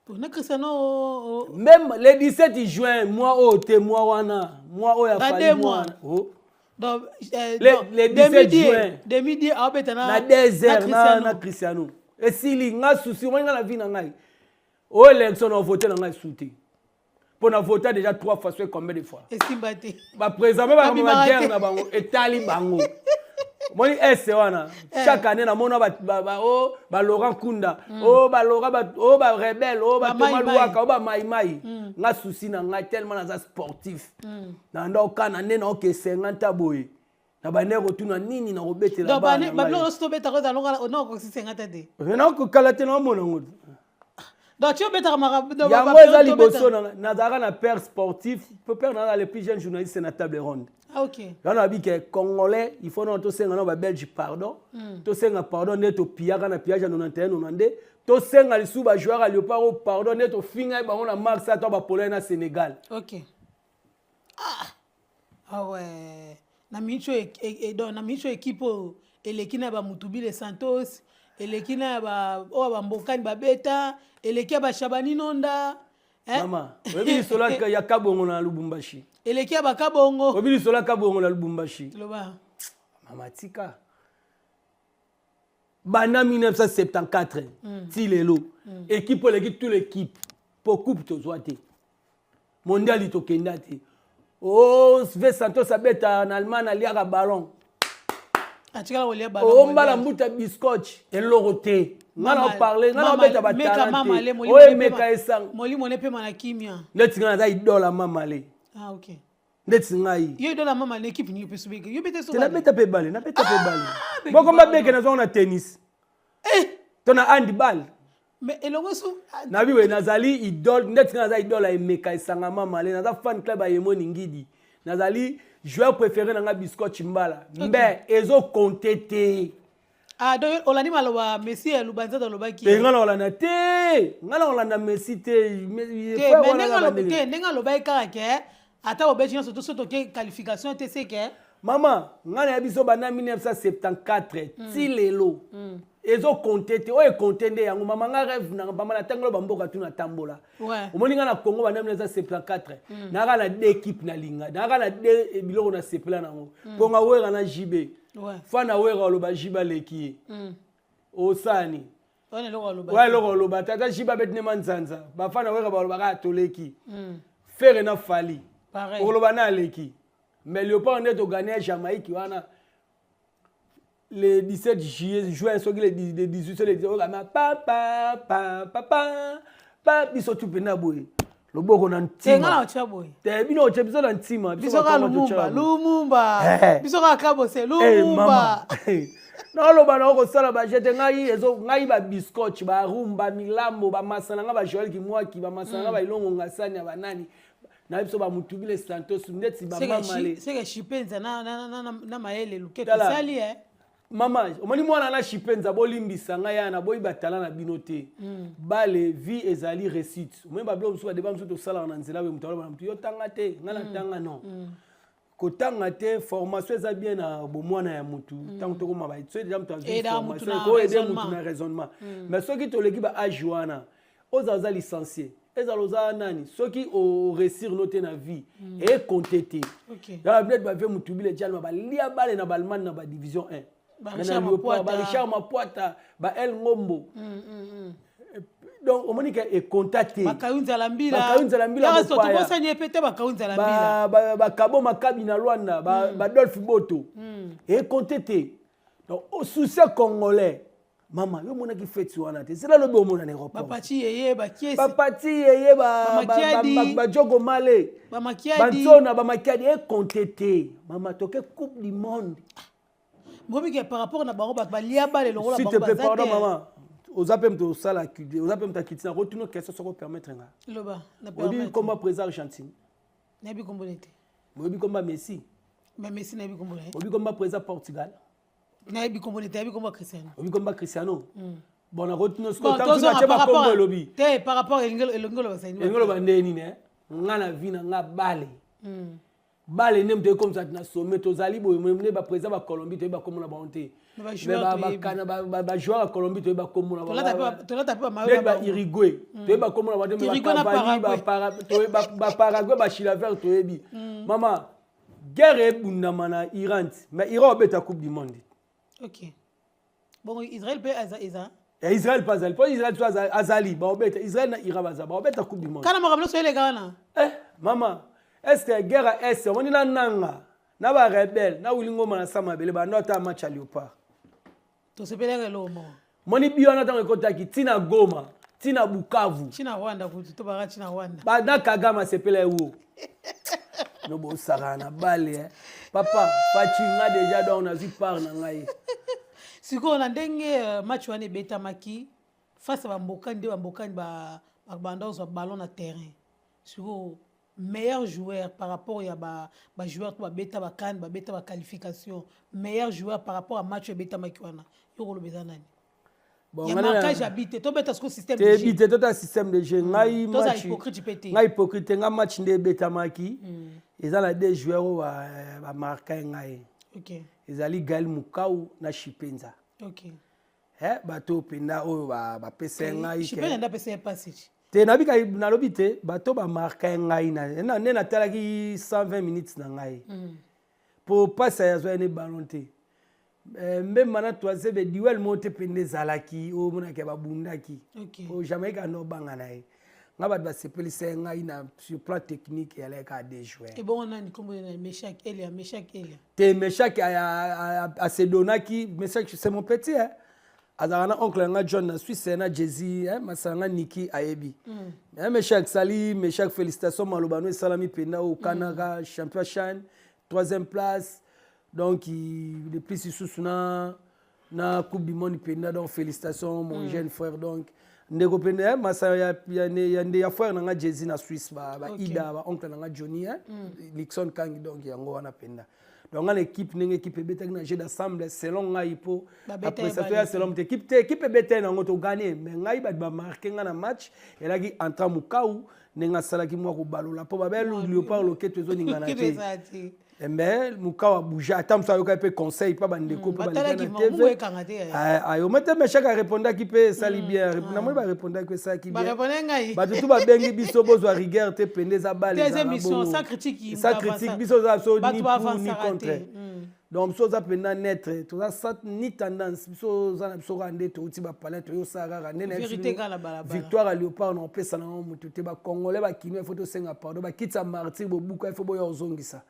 Na Cristiano. Même le 17 juin, mois oyo te, mois wana, mois oyo afali mois. Oh. Donc, le 17 juin. Demi aobeta na na 2 heures na Cristiano. Esili nga susi, omoni nga na vie na ngai oyo, élection na vote na ngai su te, mpo na vote déjà trois fois, soit combien de fois. Esimba te. Baprésident mpe bakambo baguerre na bango etali bango. Omoni ese wana, chaque année namona o balaurent Kunda, o balaurent, o barebele, o batoma Lwaka, o bamaimai. Nga susi na ngai, tellement naza sportif, na nda okana nde naoke 50 boye na bande kotuna nini na kobetela. Babiloko nyonso tobetaka ozalokokisi 50 te. Nakokala te, naomona yango. Donc ti obetaka. Yango eza liboso. Nazalaka na père sportif, po père nazala le plus jeune journaliste na table ronde. Ah, ok. Wana babi ke congolais, il faut nano tosenga nano babelge pardon, tosenga pardon nde topiyaka na pillage ya 91, 92, tosenga lisusu bajoueur ya Léopard oyo pardon nde tofinga ye bango na mars ata bapologne na Sénégal. Ok, ah, ah ouais, na miniti oyo, donc na miniti oyo, équipe oyo eleki na bamutubile Santos, eleki na oyo bambokani babeta, eleki ya bashabani nonda. Mama, oyebi lisolo ya Kabongo na Lubumbashi? Eleki ya bakabongo. Oyebi lisolo ya Kabongo na Lubumbashi? Loba. Mama, tika. Banda 1974 ti lelo, équipe oyo eleki tout l'équipe, po coupe tozwa te, mondial tokenda te. O v Santos abeta na Allemagne, aliaka ballon. Atikala kolia. O mbala mbuta biscotch, eloko te. Nga na oparle, nga na obeta batalent te, oyo emeka esanga. Molimo ne pema na kimia. Ndeti nga naza idole ya Mamale. Ah, ok. Ndeti ngai. Yo idole ya Mamale na équipe nini? Mpe sobeke yo bete. Te, nabeta mpe bale, nabeta mpe bale moko mabeke, nazwango na tennis to na handball. Mais elongo su. Nabi we nazali idole, ndeti nga naza idole ya Emeka Esanga Mamale, naza fan club ya Yemoni Ngidi, nazali joueur préféré na nga Biscotch Mbala, mbe ezokonte te. Ah, donc olandi maloba Messi ya Lubanzata alobaki? Te, nga na kolanda te, nga na kolanda Messi te. Te, ndenge alobaki kaka ke ata bobeti nyonso to so toke qualification te, c'est que Mama, ngai nayebi biso banda 1974 ti lelo ezokonte te. Oyo ekonte nde yango, mama. Ngai rêve na mama, natangelo bamboka tu, natambola. Omoni, ngai na Congo banda 1974 nayaka na deux équipe nalinga, nayaka na deux biloko nasepela nango, mpo nga Wera na JB. Fa na Wera oloba JB aleki ye, osani wana eloko aloba. Oya eloko oloba te. Ata JB abeti nema nzanza, bafa na Wera balobaka atoleki. Ferre na Fally. Pareil. Okoloba na aleki, mais Léopard nde togagner Jamaïque wana le 17 juillet, juin, soki le 10, le 18, le 19, okama pa pa pa pa pa pa, biso tu mpena boye, loboko na Te, nga na ntima. otya boye. Te, bino otie biso na ntima. Biso kaka Bakongo Lumumba. totyaka boye. Lumumba. Biso kaka Kabose. Eh, Lumumba. Mama, naoloba na kosala bajete ngai ezo ngai babiscoch, barumba milambo, bamasa na ngai, bajoel Kimwaki, bamasa na ngai, bailongo ngasani ya banani na biso, bamutubile Santos, ndeti bamamale. Seke Shipenza na mayele luke. Tala. Tosali e. Mama, omoni mwana na Shipenza, bolimbisa ngai ya na boyi batala na bino te. Bale vie ezali réussite. Omoni babiloko mosusu, badeba mosusu tosalaka na nzela boye, moto aloba na motu: "Yo tanga te." Ngai natanga non kotanga te. Formation eza bien na bomwana ya motu. Ntango tokoma ba soki deja moto azwi Aidaka motu formation, na ekoaider raisonnement. motu na raisonnement. Mais soki toleki ba age wana, ozala oza licencié, ezala oza nani, soki oréussir no te na vie, ekonte te. Yala bilete bavie motu bile jalma balia bale na baallemagne na badivision 1. Ba Mais Richard na Léopard, Mapuata. ba Richard Mapuata, ba El Ngombo, donc omoni ke ekonta te. Bakayu Nzala Mbila. Bakayu Nzala Mbila, Yaka mopaya. Tobosani ye pe te, Bakayu Nzala Mbila. Bakabo Makabi na Lwanda, badolphe Boto, ekonte te. Donc succès congolais, mama, yo omonaki feti wana te, zela lobi omona na aéroport. Bapati yeye, bakiesi. Bapati yeye, Bamakiadi. Bajogo male. Bamakiadi. Bantsona, bamakiadi, ekonte te, mama. Toke Coupe du monde. Bobike par rapport na bango, bato balia bale lokola S'il te bango plaît, baza pardon. te. Mama, oza mpe moto osala, oza mpe moto akiti na kotuna question soko permettre nga. Loba na Oyebi permettre. komba président Argentine? Nayebi kombo na ye te. Oyebi komba Messi? Mais Messi, nayebi kombo na ye. Oyebi komba président Portugal? Nayebi kombo na ye te, nayebi kombo ya Cristiano. Oyebi komba Cristiano? Bon, nakotuna Bon, sikoyo tozonga atie par rapport bakombo elobi. Te, par rapport elingi oloba sani? Elingi oloba nde nini? Nga na vie na nga, bale bale nde moto ekomisa na sommet. Tozali boye nde baprésident bacolombie toyebi bakombo na bango te. Na bajoueur toyebi. Bajoueur ya Colombie toyebi bakombo na Tolata mpe bamayo nde na bango. BaUruguay toyebi bakombo na bango te. Uruguay na Paraguay. Baparaguay, bachilaver toyebi. Mama, guerre ebundama na Iran ti, mais Iran obeta Coupe du monde. Ok, bongo Israël mpe eza eza? Ya Israël mpe azali, mpo Israël so azali, baobeta Israël na Iran, baza baobeta Coupe du monde. Kana makambo nyonso eleka wana. Eh, mama, est ce que guerre ya est, omoni na nanga na barebele na wili ngoma na sa mabele, bando ata match ya Léopard? Tosepelaka eloko moko. Moni bi wana, ntango ekotaki ntina Goma, ntina Bukavu. Ntina Rwanda kutu, tobaka ntina Rwanda. Na Kagame asepela ewo no bosakana na bale, eh. Papa Faci, nga déjà donc nazwi part na ngai. Sikoyo na ndenge match wana ebetamaki face ya bambokani, nde bambokani banda kozwa ballon na terrain. Sikoyo meilleur joueur par rapport ya bajoueur to babeta baCAN, babeta baqualification, meilleur joueur par rapport à match oyo ebetamaki wana, yo koloba eza nani? Bon, Ya ngai na- marquage ya but te, tobeta sikoyo système te de jeu. But te, tota système de jeu. Ngai Toza match hypocrite mpe te. Ngai hypocrite te. Ngai match nde ebetamaki, eza na deux joueurs oyo bamarka ngai. Ezali Gael Mukau na Shipenza. Eh, bato mpenza oyo bapesa ngai Shipenza nde apesa ye pasi. Te, nabika nalobi te, bato bamarka ngai nde natalaki 120 minutes na ngai mpo pasi azwa ye ne ballon te. Mbemba na Toisebe, duel moko te mpenza ezalaki oyo omonaki babundaki. Po Jamaïque anda obanga na ye. Nga bato basepelisa ye ngai na sur plan technique, eyalaki kaka deux joueurs. Ebongo nani, kombo ye nani? Meshak Elia, Meshak Elia. Te, Meshak asedonaki. Meshak, c'est mon petit, hein. Azalaka na oncle yanga John na Suisse, na Jesi, masala nga Niki ayebi. Meshak, sali Meshak, félicitation. Maloba no esalami mpenza oyo okanaka, champion CHAN, troisième place, donc de plus lisusu na Coupe du monde mpenza. Donc félicitations, mon jeune frère. Donc ndeko mpenza, masala ya frère na nga Jesi na Suisse, ba Ida, ba oncle na nga Johnny, hein? Lixon Kangi. Donc yango wana mpenza. Donc nga na équipe, ndenge équipe ebetaki na jeu d'ensemble, selon ngai, mpo appréciation ya selon te, équipe te, équipe ebetaki nango, togagner. Mais ngai bato bamarke nga na match elaki entra Mokau, ndenge asalaki mwa kobalola mpo babe Léopard loketo ezoningana te. Mais Mokao abouge, ata mosu ayokaki mpe conseil mpa bandeko mpe batalaki baleka na mongo TV. ekanga te. Ayoma te, mais chaque arépondaki mpe esali bien. Namoni barépondaki mpe esalaki bien. Barépondre ngai. Bato tu babengi biso, bozwa rigueur te, pende eza bale. Te, eza émission sans critique. Sans critique, biso oza so Bato ni pour ni baavansaka contre. te. Donc biso oza mpenza neutre, toza sans ni tendance. Biso oza na biso kaka nde touti bapalin, toyosala kaka nde na Vérité kaka na balabala. Victoire ya Léopard na opesa nango motu te. Bacongolais bakino, il faut tosenga pardon. Bakiti ya Martyr bobuka, il faut boya ozongisa.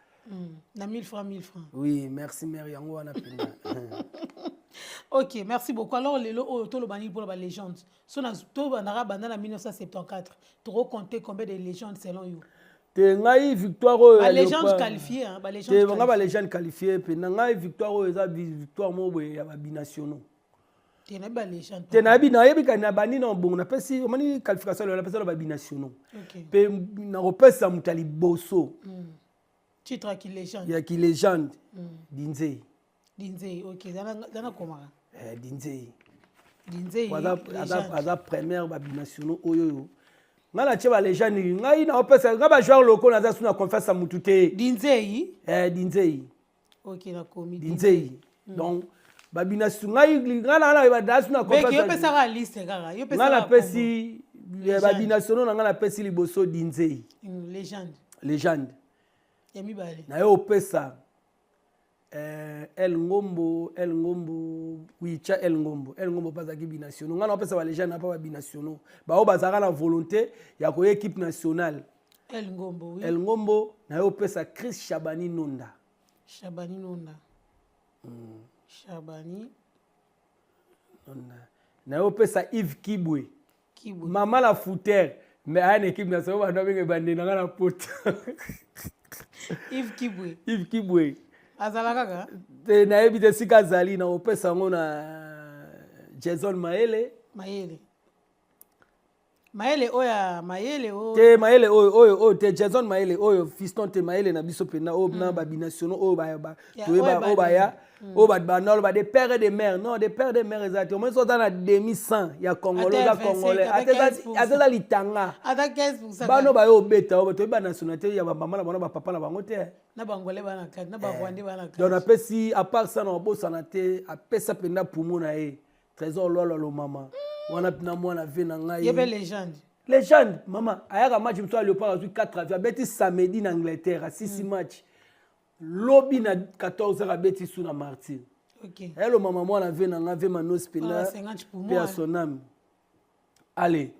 Na 1000 francs, 1000 francs. Oui, merci mare, yango wana mpenza. Ok, merci beaucoup. Alors lelo oyo toloba nini mpona balégende? So tobandaka banda na 1974, tokocompte combien de légendes selon yo? Te, ngai victoire oyo ya Balégende Léopard- qualifié, hein, te balégende. nga balégende qualifié mpe na ngai, victoire oyo eza victoire moko boye ya babinationaux. Te, nayebi balégende. Te, nayebi kani na bandi na bongo, napesi, omoni qualification lelo, napesi na babinationaux. Mpe nakopesa moto ya liboso. Titre ya kilégende. Ya kilégende, Dinzei. Dinzei, ok, zana komaka. Dinzei. Dinzei. Po Légende. Aza première babinationaux oyo ngai natie balégende. Ngai naopesa ngai bajoueur loko, naza su na confiance ya motu te. Dinzei. Dinzei. Ok, nakomi. Dinzei. Donc babinationaux, ngai naza su na Beki yo confiance. pesaka liste kaka yo. Ngai Pesaka napesi Légende. babinationaux na ngai, napesi liboso Dinzei. Légende. Légende. Ya mibale? Na ye opesa El Ngombo, El Ngombo, oui, tia El Ngombo. El Ngombo mpe azalaki binationaux. Ngai na opesa balégende na mpa babinationaux, bao bazalaka na volonté ya koya équipe nationale. El Ngombo, oui. El Ngombo. Na ye opesa Chris Chabani Nonda. Shabani Nonda, Shabani. Nonda. Na ye opesa Yves Kibwe. Kibwe. Mama la foutere, mais aya na équipe nationale, bando abenge bande na nga na poto. Yves Kibwe. Yves Kibwe. Azala kaka? Te, nayebi te esika azali. Na opesa yango na Jason Maele. Mayele, mayele oyo ya mayele oyo? Te, mayele oyo te, Jason Mayele oyo fiston te, mayele na biso mpenza oyo na babinationaux oyo toyeba oyo oyo baya oyo banda oloba de père et de mère. Non, de père de mère eza te. Omoni so oza na demi sang ya congolais, Ata oza congolais. 25, ata Ata 15%. ata eza litanga. Ata 15. Bano bayo obeta oyo toyebi banationalité ya bamama na bango na bapapa na bango te. Na bangolais bana kati, na barwandais bana Donc kati. Napesi, à part ça, na obosana te, apesa mpenza pumo na ye, Trésor Lwalwa Lomama wana mpena mwana ve na ngai. Ye mpe légende? Légende, mama. Ayaka match mosusu ya Léopard, azwi 4 avion, abeti samedi na Angleterre, asisi match lobi na 14 heures, abeti su na Martyr. Ayelo mama, mwana ve na nga, ve manos Wana mpena 50 pour mpe ya moi. Son âme. Allez,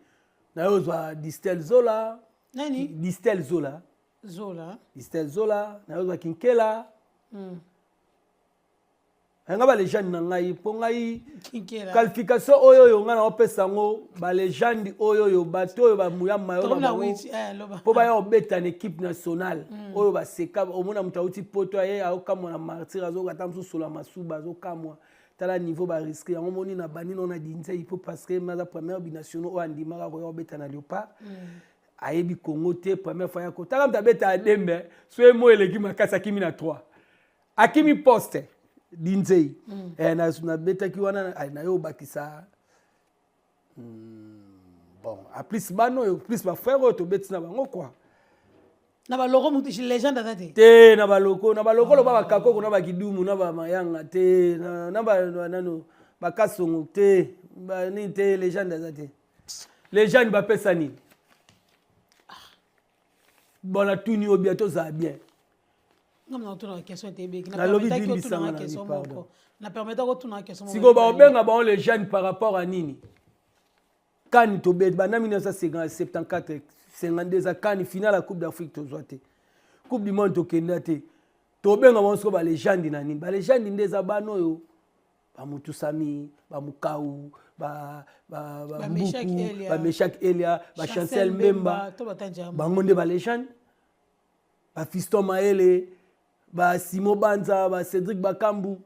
na ye ozwa Distel Zola. Nani? Distel Zola. Zola. Distel Zola. Na ye ozwa Kinkela. Yanga balégende na ngai, mpo ngai Kinkela. Qualification oyo ngai na opesa yango balégende oyo bato oyo bamuya mayo na Tokomi na bango wit loba. Mpo baya kobeta na équipe nationale oyo baseka, omona moto auti poto, aye aokamwa na Martyr, azoka ata mosusu sola masuba, azokamwa. Tala niveau barisque yango. Moni na bandi nano na Dinzei mpo parce que aza première binationaux oyo andimaka koya kobeta na Léopard. Ayebi Congo te, première fois ya kotala moto abeta adembe so ye mo eleki makasi, akimi na 3, akimi poste. Dinzei. Nabetaki wana na ye obakisa bon, a plus bana oyo, plus bafrère oyo tobeti na bango quoi. Na baloko mutu légende aza te? Te, na baloko loba bakakoko na bakidumu na bamayanga te, na nano bakasongo te, banini te, légende aza te. Légende bapesa nini? Bon, natuni yo bien, tozala bien. Ngam na otuna question te, ebeki. Nalobi bimbisanga na question pardon. Moko na permettre kotuna question moko. Sikoyo baobenga bango légende par rapport à nini? Kani tobeti banda 1974, 52, eza kani finale ya Coupe d'Afrique tozwa te, Coupe du monde tokenda te. Tobenga bango sikoyo balégende na nini? Balégende nde eza bana oyo bamutusami, bamukau, Bameshak bambuku, Elia. Bameshak Elia, bachancel Mbemba. To batanja. Bango nde balégende, bafiston Mayele, basimo Banza, bacédric Bakambu.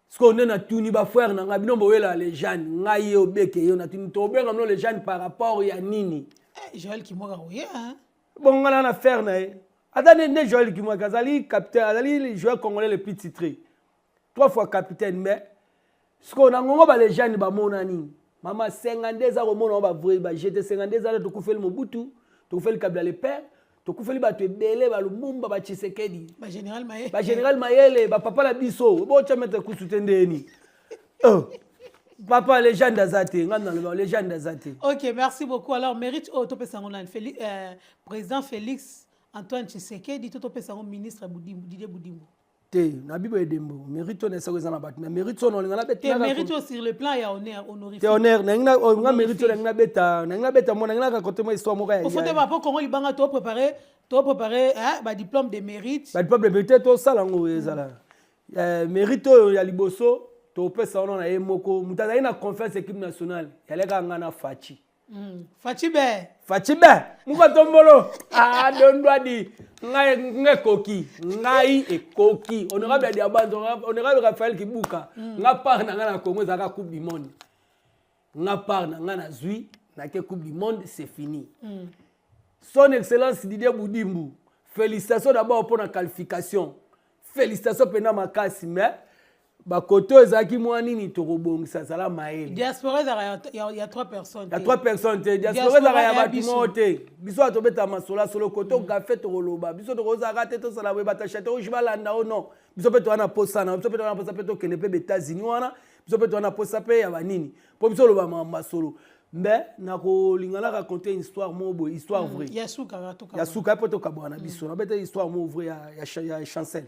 Sikoyo nde natuni bafrère na ngai, bino boyela légende, ngai ye obeke yo, natuni, tobenga bino légende par rapport ya nini? Joel Kimwaka oye, hein? Bongo ngai na frère na ye, ata nde Joel Kimwaka azali capitaine, azali joueur congolais le plus titré, trois fois capitaine. Mais sikoyo na ngongo balégende bamona nini? Mama, 52 eza komona ngo bavrai bajete 52 eza te. Tokufeli Mobutu, tokufeli Kabila le père. Tokufeli bato ebele, balumumba, batshisekedi, bagénéral Mayele. Bagénéral Mayele, bapapa na biso. Botya maître kusu te ndeni. Oh. Papa légende aza te. Ngai naloba, légende aza te. Ok, merci beaucoup. Alors, mérite oyo topesa yango nani? Président Félix Antoine Tshisekedi to topesa yango ministre Budimbu, Didier Budimbu? Te, na bibo edembo, mérite oyo na esako eza na bato, mais mérite oyo na olinga te. Mérite oyo sur le plan ya honneur, honorifique. Te, honneur nga, mérite oyo nalingi nabeta mo, nalingi naka kote mo histoire moko ya Ofote ba po Congo libanga, to préparé ba diplôme de mérite. Ba diplôme de mérite, tosala yango ezala. Mérite oyo ya liboso topesa wana na ye moko, moto azali na confiance équipe nationale, yaleka nga na Faci. Faci be. Faci be muka tombolo adondwadi. Ngai nga ekoki, ngai ekoki. Honorable ya Diabanzo, honorable Raphaël Kibuka, nga part na nga na Congo ezalaka Coupe du monde. Nga part na nga nazwi, nake Coupe du monde, c'est fini. Son Excellence Didier Budimbu, félicitations d'abord mpona qualification, félicitations mpena makasi. Mais bakote oyo ezalaki mwa nini, tokobongisa, azala mayele. Diaspora ezalaka ya trois personnes. Ya trois personnes te, diaspora ezalaka ya bato moko te. Biso ato tobeta masolo solo kote ogafe, tokoloba biso tokozalaka te, tosala boye, bato ya Château Rouge balanda o non. Biso mpe toza na posa na biso, mpe toza na posa mpe tokende mpe baÉtats-Unis wana. Biso mpe toza na posa mpe ya banini, mpo biso oloba makambo masolo. Mbe nakolinga na raconter histoire moko boye, histoire vraie. Ya suka. Ya suka mpo tokabwana na biso. Nabeta histoire moko vraie ya Chancel.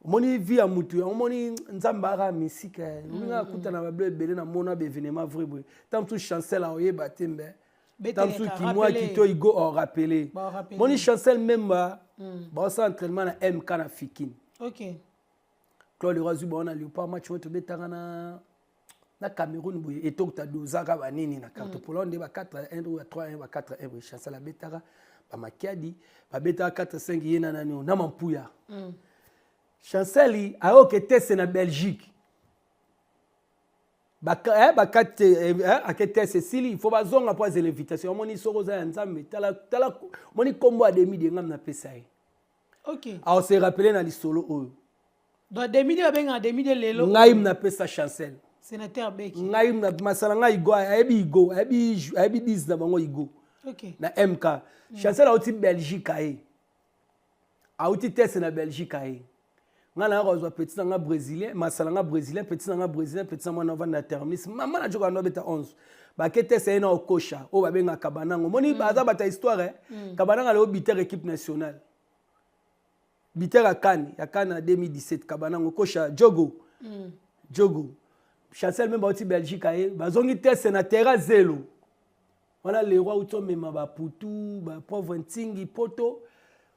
Omoni vie ya mutu yango, omoni Nzambe aka misika, olinga akutana babilo ebele, namona baévénement vrai boye. Ntango mosusu Chancel aoyeba te, mbe ntango mosusu Kimwaki to Igo orappeler. Moni Chancel Memba, baosala entraînement na MK na Fikine. Claude Leroy azwi bango na Léopard, match oyo tobetaka na Cameroun boye, etokta dozaka banini na carte pola nde ba 4 1 ou 3 1, ba 4 1 boye. Chancel abetaka bamakiadi, babetaka 4 5, ye na nani na Mampuya. Chancel ayoke test na Belgique, bakati ake test esili, il faut bazonga mpo azela invitation. Omoni soki oza ya Nzambe, tala tala, omoni nkombo ademi de ngam napesa ye. Aose rappeler na lisolo oyo. Donc Demidi, babengaka Demidi lelo. Ngai napesa Chancel. Sénateur Beki. Ngai masala ngai Igo ayebi, Igo ayebi, ayebi 10 na bango Igo. Na MK, Chancel auti Belgique, aye auti test na Belgique, aye ngai naya kozwa petit na nga brésilien, masala nga brésilien, petit na nga brésilien, petit na mwana ovanda na terminus, mama na joka ndo abeta 11, bake test ye na okosha oyo babengaka Kabanango. Omoni, baza bato ya histoire. Kabanango aleo buteur équipe nationale, buteur ya CAN, ya CAN na 2017. Kabanango kosha jogo. Jogo Chancel meme bauti Belgique, aye bazongi test na terrain zelo wana. Leroy auti omema baputu, bapauvre ntingi poto,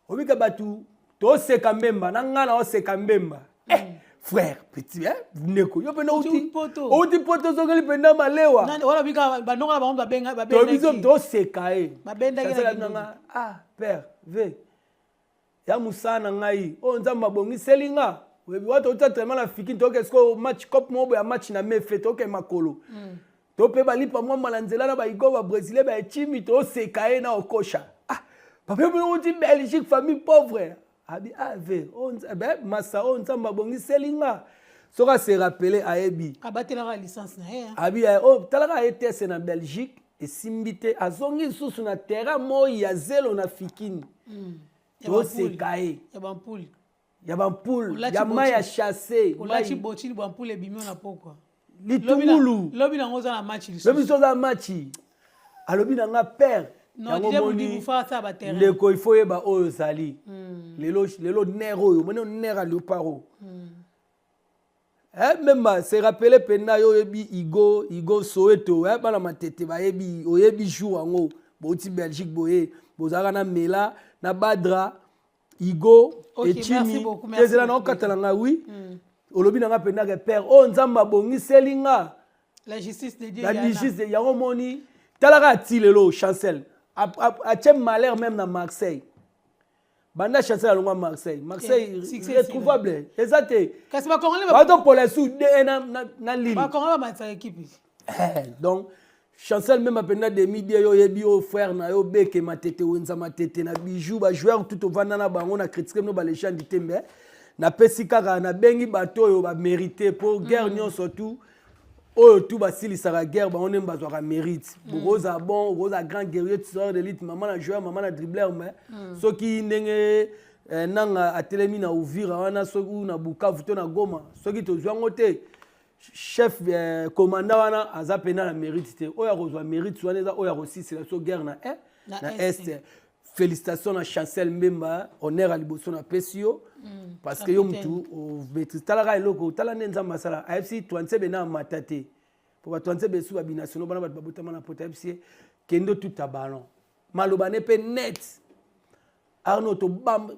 obika bato toseka Mbemba na ngai na oseka Mbemba. Frère petit, ndeko yo mpena outi poto, ozongeli mpenza malewa. Biso toseka ye nanga: "Ah père v ya mosala na ngai oyo Nzambe abongiseli nga." Wata outi entraînement na Fikini, toke sikoyo match coupe moko boye ya match na mefe, toke makolo to mpe balipa mwamba na nzela na baigo babrésilien baechimi, toseka ye na okosha: "Ah papa, yo outi Belgique, famille pauvre." Abi: "Ah ve masa oyo Nzambe abongiseli nga." Soki ase rappeler, ayebi. Abatelaka licence na ye. Abi oyo talaka ye test na Belgique esimbi te, azongi lisusu na terrain moi ya zelo na Fikini, toseka ye. Ya bampule. Ya bampule, ya mai ya chasse. Olati botini, bampule ebimi na pokwa. Litungulu. Lobi nango oza na match. Lobi so oza match, alobi na nga: "Père." Yango moni ndeko, il faut oyeba oyo ozali lelo. Lelo ner oyo omoni, ner ya Léopard oyo, même se rappeler mpenza yo oyebi Igo, Igo Soweto, bana Matete bayebi, oyebi jour yango bouti Belgique boye, bozalaka na Mela na Badra, Igo. Echimi ezela na okatala ngai wi, olobi na nga mpenza: "Père, oyo Nzambe abongiseli nga." La justice de Dieu. La justice yango omoni, talaka ati lelo Chancel atie malheur même na Marseille. Banda Chancel alongwa Marseille, Marseille retrouvable eza te. Kasi bakongole batopola su de na Lille. Bakongole bamatisaka équipe. Donc Chancel même mpenza demi die, yo oyebi oyo frère na yo Beke Matete, Wenza Matete na Bijou, bajoueur tout ovanda na bango, na critique bino balégende te, mbe napesi kaka, nabengi bato oyo bamérite mpo guerre nyonso tout. Oyo tu basilisaka guerre, bango nde bazwaka mérite. Bokozala bon, okozala grand guerrier, tireur d'élite, mama na joueur, mama na dribbleur, mais soki ndenge nanga atelemi na Uvira wana, soki na Bukavu to na Goma, soki tozwi yango te, chef commandant wana aza mpena na mérite te. Oyo akozwa mérite wana eza oyo akosisela so guerre na, Na est. Félicitation na Chancel Mbemba, honneur ya liboso napesi yo, parce que yo Capitaine. mutu omaîtrise. Talaka eloko, tala nde Nzambe asala. Ayebisi Twansebe na amata te, po batwansebe esu babinationaux bana, bato babotama na poto. Ayebisi ye: "Kende otuta ballon." Maloba ne mpe net. Arno,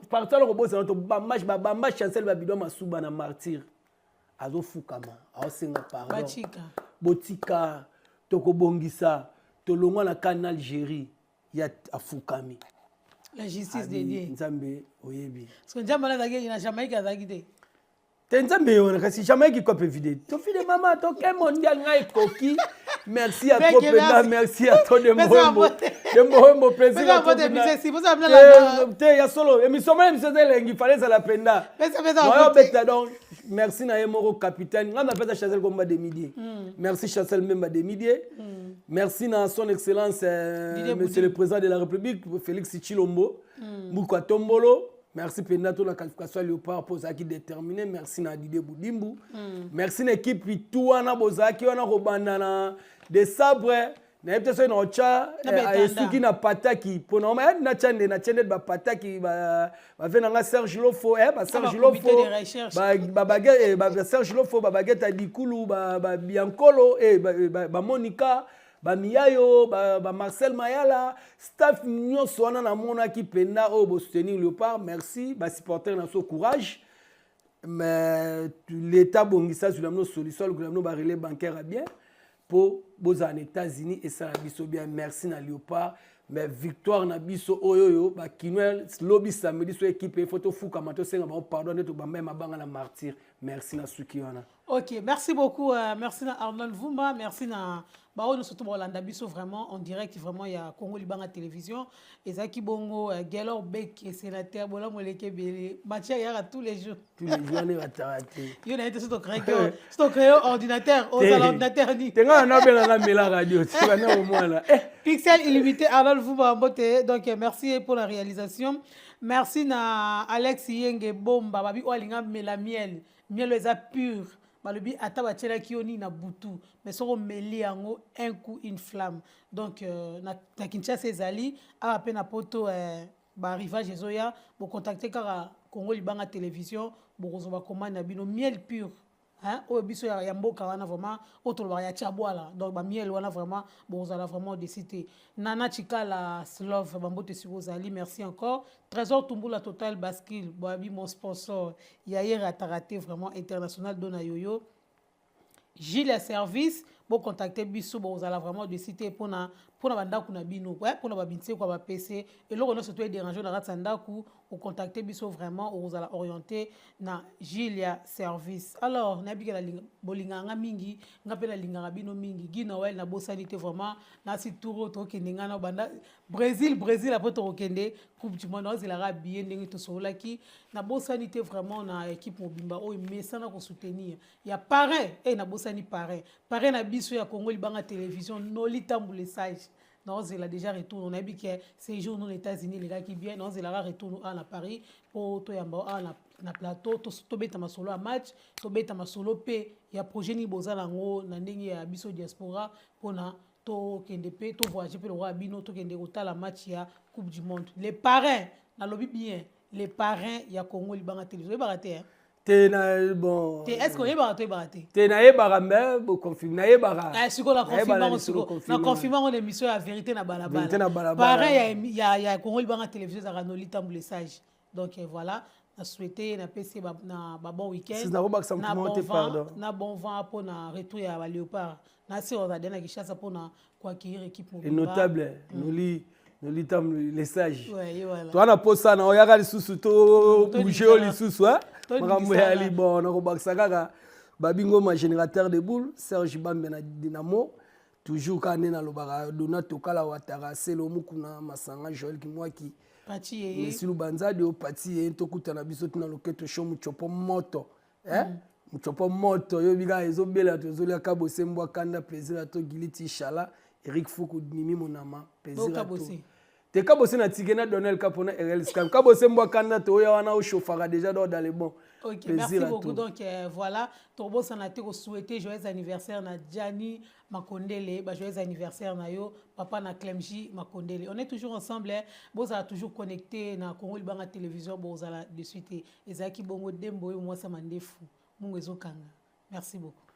parti ala kobosana, tobamba, babamba Chancel, babidwa masuba na Martyr, azofukama, aosenga pardon. Batika. Botika, tokobongisa, tolongwa na kan na Algérie. Ya afukami. La justice de Abi, Dieu. Nzambe oyebi. Parce que Nzambe wana azalaki na Jamaïque, azalaki te. Te, Nzambe ye wana, kasi Jamaïque kope vide, tofide mama, toke mondial, ngai ekoki. Merci à trop Meke, mpenza. merci. Merci à trop de Pesa Mboembo. mbote. De Mboembo, plaisir. Pesa à trop mbote, mpenza. émission si, pesa mbote. Te, te ya solo, émission ma, émission eza elengi, fallait ezala mpenza. Pesa Moyo mbote. obeta. Donc merci na ye moko capitaine. Ngai napesa Chancel komba de Midie. Merci Chancel Mbemba de Midie. Merci na son excellence Didier monsieur le président de la République Félix Tshilombo Mbuku Atombolo. Merci mpenza to na qualification ya Léopard, mpo ozalaki déterminé. Merci na Didie Budimbu. Merci na équipe tu wana bozalaki wana, kobanda na de sabre, nayebi te soki na otya Na betanda. Esuki na pataki mpona oma natya nde, natya nde bapataki bave na nga Serge Lofo, ba Serge Ba comité Lofo de recherche. Ba Serge Lofo, babagete ya Dikulu, Babiankolo, Bamonika, Bamiyayo, Bamarcel Mayala, staff nyonso wana namonaki mpenza oyo bosoutenir Léopard. Merci basupporter na so, courage. Mais l'État bongisa, zwila bino solution, alukela bino barelais bancaire ya bien mpo bozala na États-Unis, esala biso bien. Merci na Léopard. Mais victoire na biso oyo, oyo bakinois, lobi samedi, so équipe efo tofukama, tosenga bango pardon nde tobamba ye mabanga na Martyr. Merci na suki wana. Ok, merci beaucoup. Merci na Arnold Vumba, merci na baoyo surtout bolanda biso vraiment en direct vraiment ya Congo Libanga Télévision. Ezaki bongo Gelor Bek, sénateur bolamu eleke ebele. Matière yaka tous les jours. Tous les jours ane bataka te. Yo na ete so to créer ordinateur, ozala ordinateur ni. Te, ngai nabenganga mela radio te, bana omwana. Pixel illimité, Arnold Vumba mbote. Donc merci pour la réalisation. Merci na Alex Yenge Bomba, babi o alinga mela miel. Miel eza pur. Balobi ata batielaki yo nini na butu, mais soki omeli yango, un coup, une flamme. Donc na Kinshasa ezali awa mpe na Poto, baarrivage ezoya. Bocontacte kaka Congo Libanga Télévision, bokozwa bacommande na bino miel pur, hein, oyo biso ya mboka wana vraiment, oyo tolobaka ya Tiabwala. Donc bamiel wana vraiment, bokozala vraiment déçu te. Nana Chikala Slove, bambote esika ozali, merci encore. Trésor Tumbula, Total Bascule, boyabi mon sponsor ya ye rataka te vraiment, international dona yoyo. Gilles ya service, bocontacte biso, bokozala vraiment déçu te mpona bandako na bino, mpona babintieko ya bapc, eloko nyonso to edérange na kati ya ndako, ocontacte biso vraiment, okozala orienté na Gilles ya service. Alors nayebi ke bolingaka nga mingi, nga mpe nalingaka bino mingi. Guy Noel, nabosani te vraiment. Nasi tour oyo tokokende nga na banda Brésil, Brésil apres tokokende Coupe du monde, naozelaka billet ndenge tosololaki. Nabosani te vraiment na équipe mobimba oyo mesana kosoutenir ya parrain. E nabosani parrain, parrain na biso ya Congo Libanga Télévision, Noli Tambule Sage. Naozela déjà retour, nayebi ke séjour no na États-Unis elekaki bien. Naozelaka retour awa na Paris mpo toyamba awa na plateau, tobeta masolo ya match, tobeta masolo mpe ya projet nini boza nango na ndenge ya biso diaspora, mpona tokende mpe tovoyage mpe lokola bino, tokende kotala match ya Coupe du monde. Les parrains, nalobi bien, les parrains ya Congo Libanga Télévision, oyebaka te, hein? Te, na bon. Te, est ce que oyebaka to oyebaka te? Te, nayebaka, mais boconfirme, nayebaka. Eh, sikoyo na confirme yango, sikoyo na confirme yango na émission ya Vérité na Vérité na Balabala. Balabala. Parrain ya Congo Libanga Télévision ezalaka Noli Tambule Sage. Donc voilà, na souhaité, napesi na ba bon week-end. Si nakobakisa na motu moko bon te, vent, pardon. Na bon vent mpona retour ya baléopard. Nasi ozala na Kinshasa mpona koaccueillir équipe Et mobimba. notable Noli Tam les sages. Ouais, ye voilà. Toza na posa na oyaka lisusu, tobouge oyo lisusu, hein? Makambo Tolingisana. ya libon, nakobakisa kaka babingoma, générateur de boule, Serge Bambe na Dinamo toujours, kaka nde nalobaka, Dona Tokala, Watara Selo, Mukuna Masanga, Joel Kimwaki, Pati yeye. Mesilu Banzadi, oyo pati ye, tokutana biso tina loketo show, muchopo moto, eh? Mutsopo moto oyobi kaka ezobela, tozolia kabose mbwa kanda, plaisir ato giliti ishala Eric Fuku Mimi Monama, plaisir ato te kabose na tike na Donel Kapo na RL Scam kabose mbwa kanda toya wana ochauffaka déjà donc dans les bons. Ok, merci beaucoup. Donc voilà, tobosana te souhaiter joyeux anniversaire na Gianni Makondele, ba joyeux anniversaire na yo, papa na Clemji Makondele. On est toujours ensemble, hein. Bozala toujours connecté na Congo Libanga Télévision, bozala de suite. Ezaki bongo dembo yo mwasa mandefu. Mungu ezokanga. Merci beaucoup.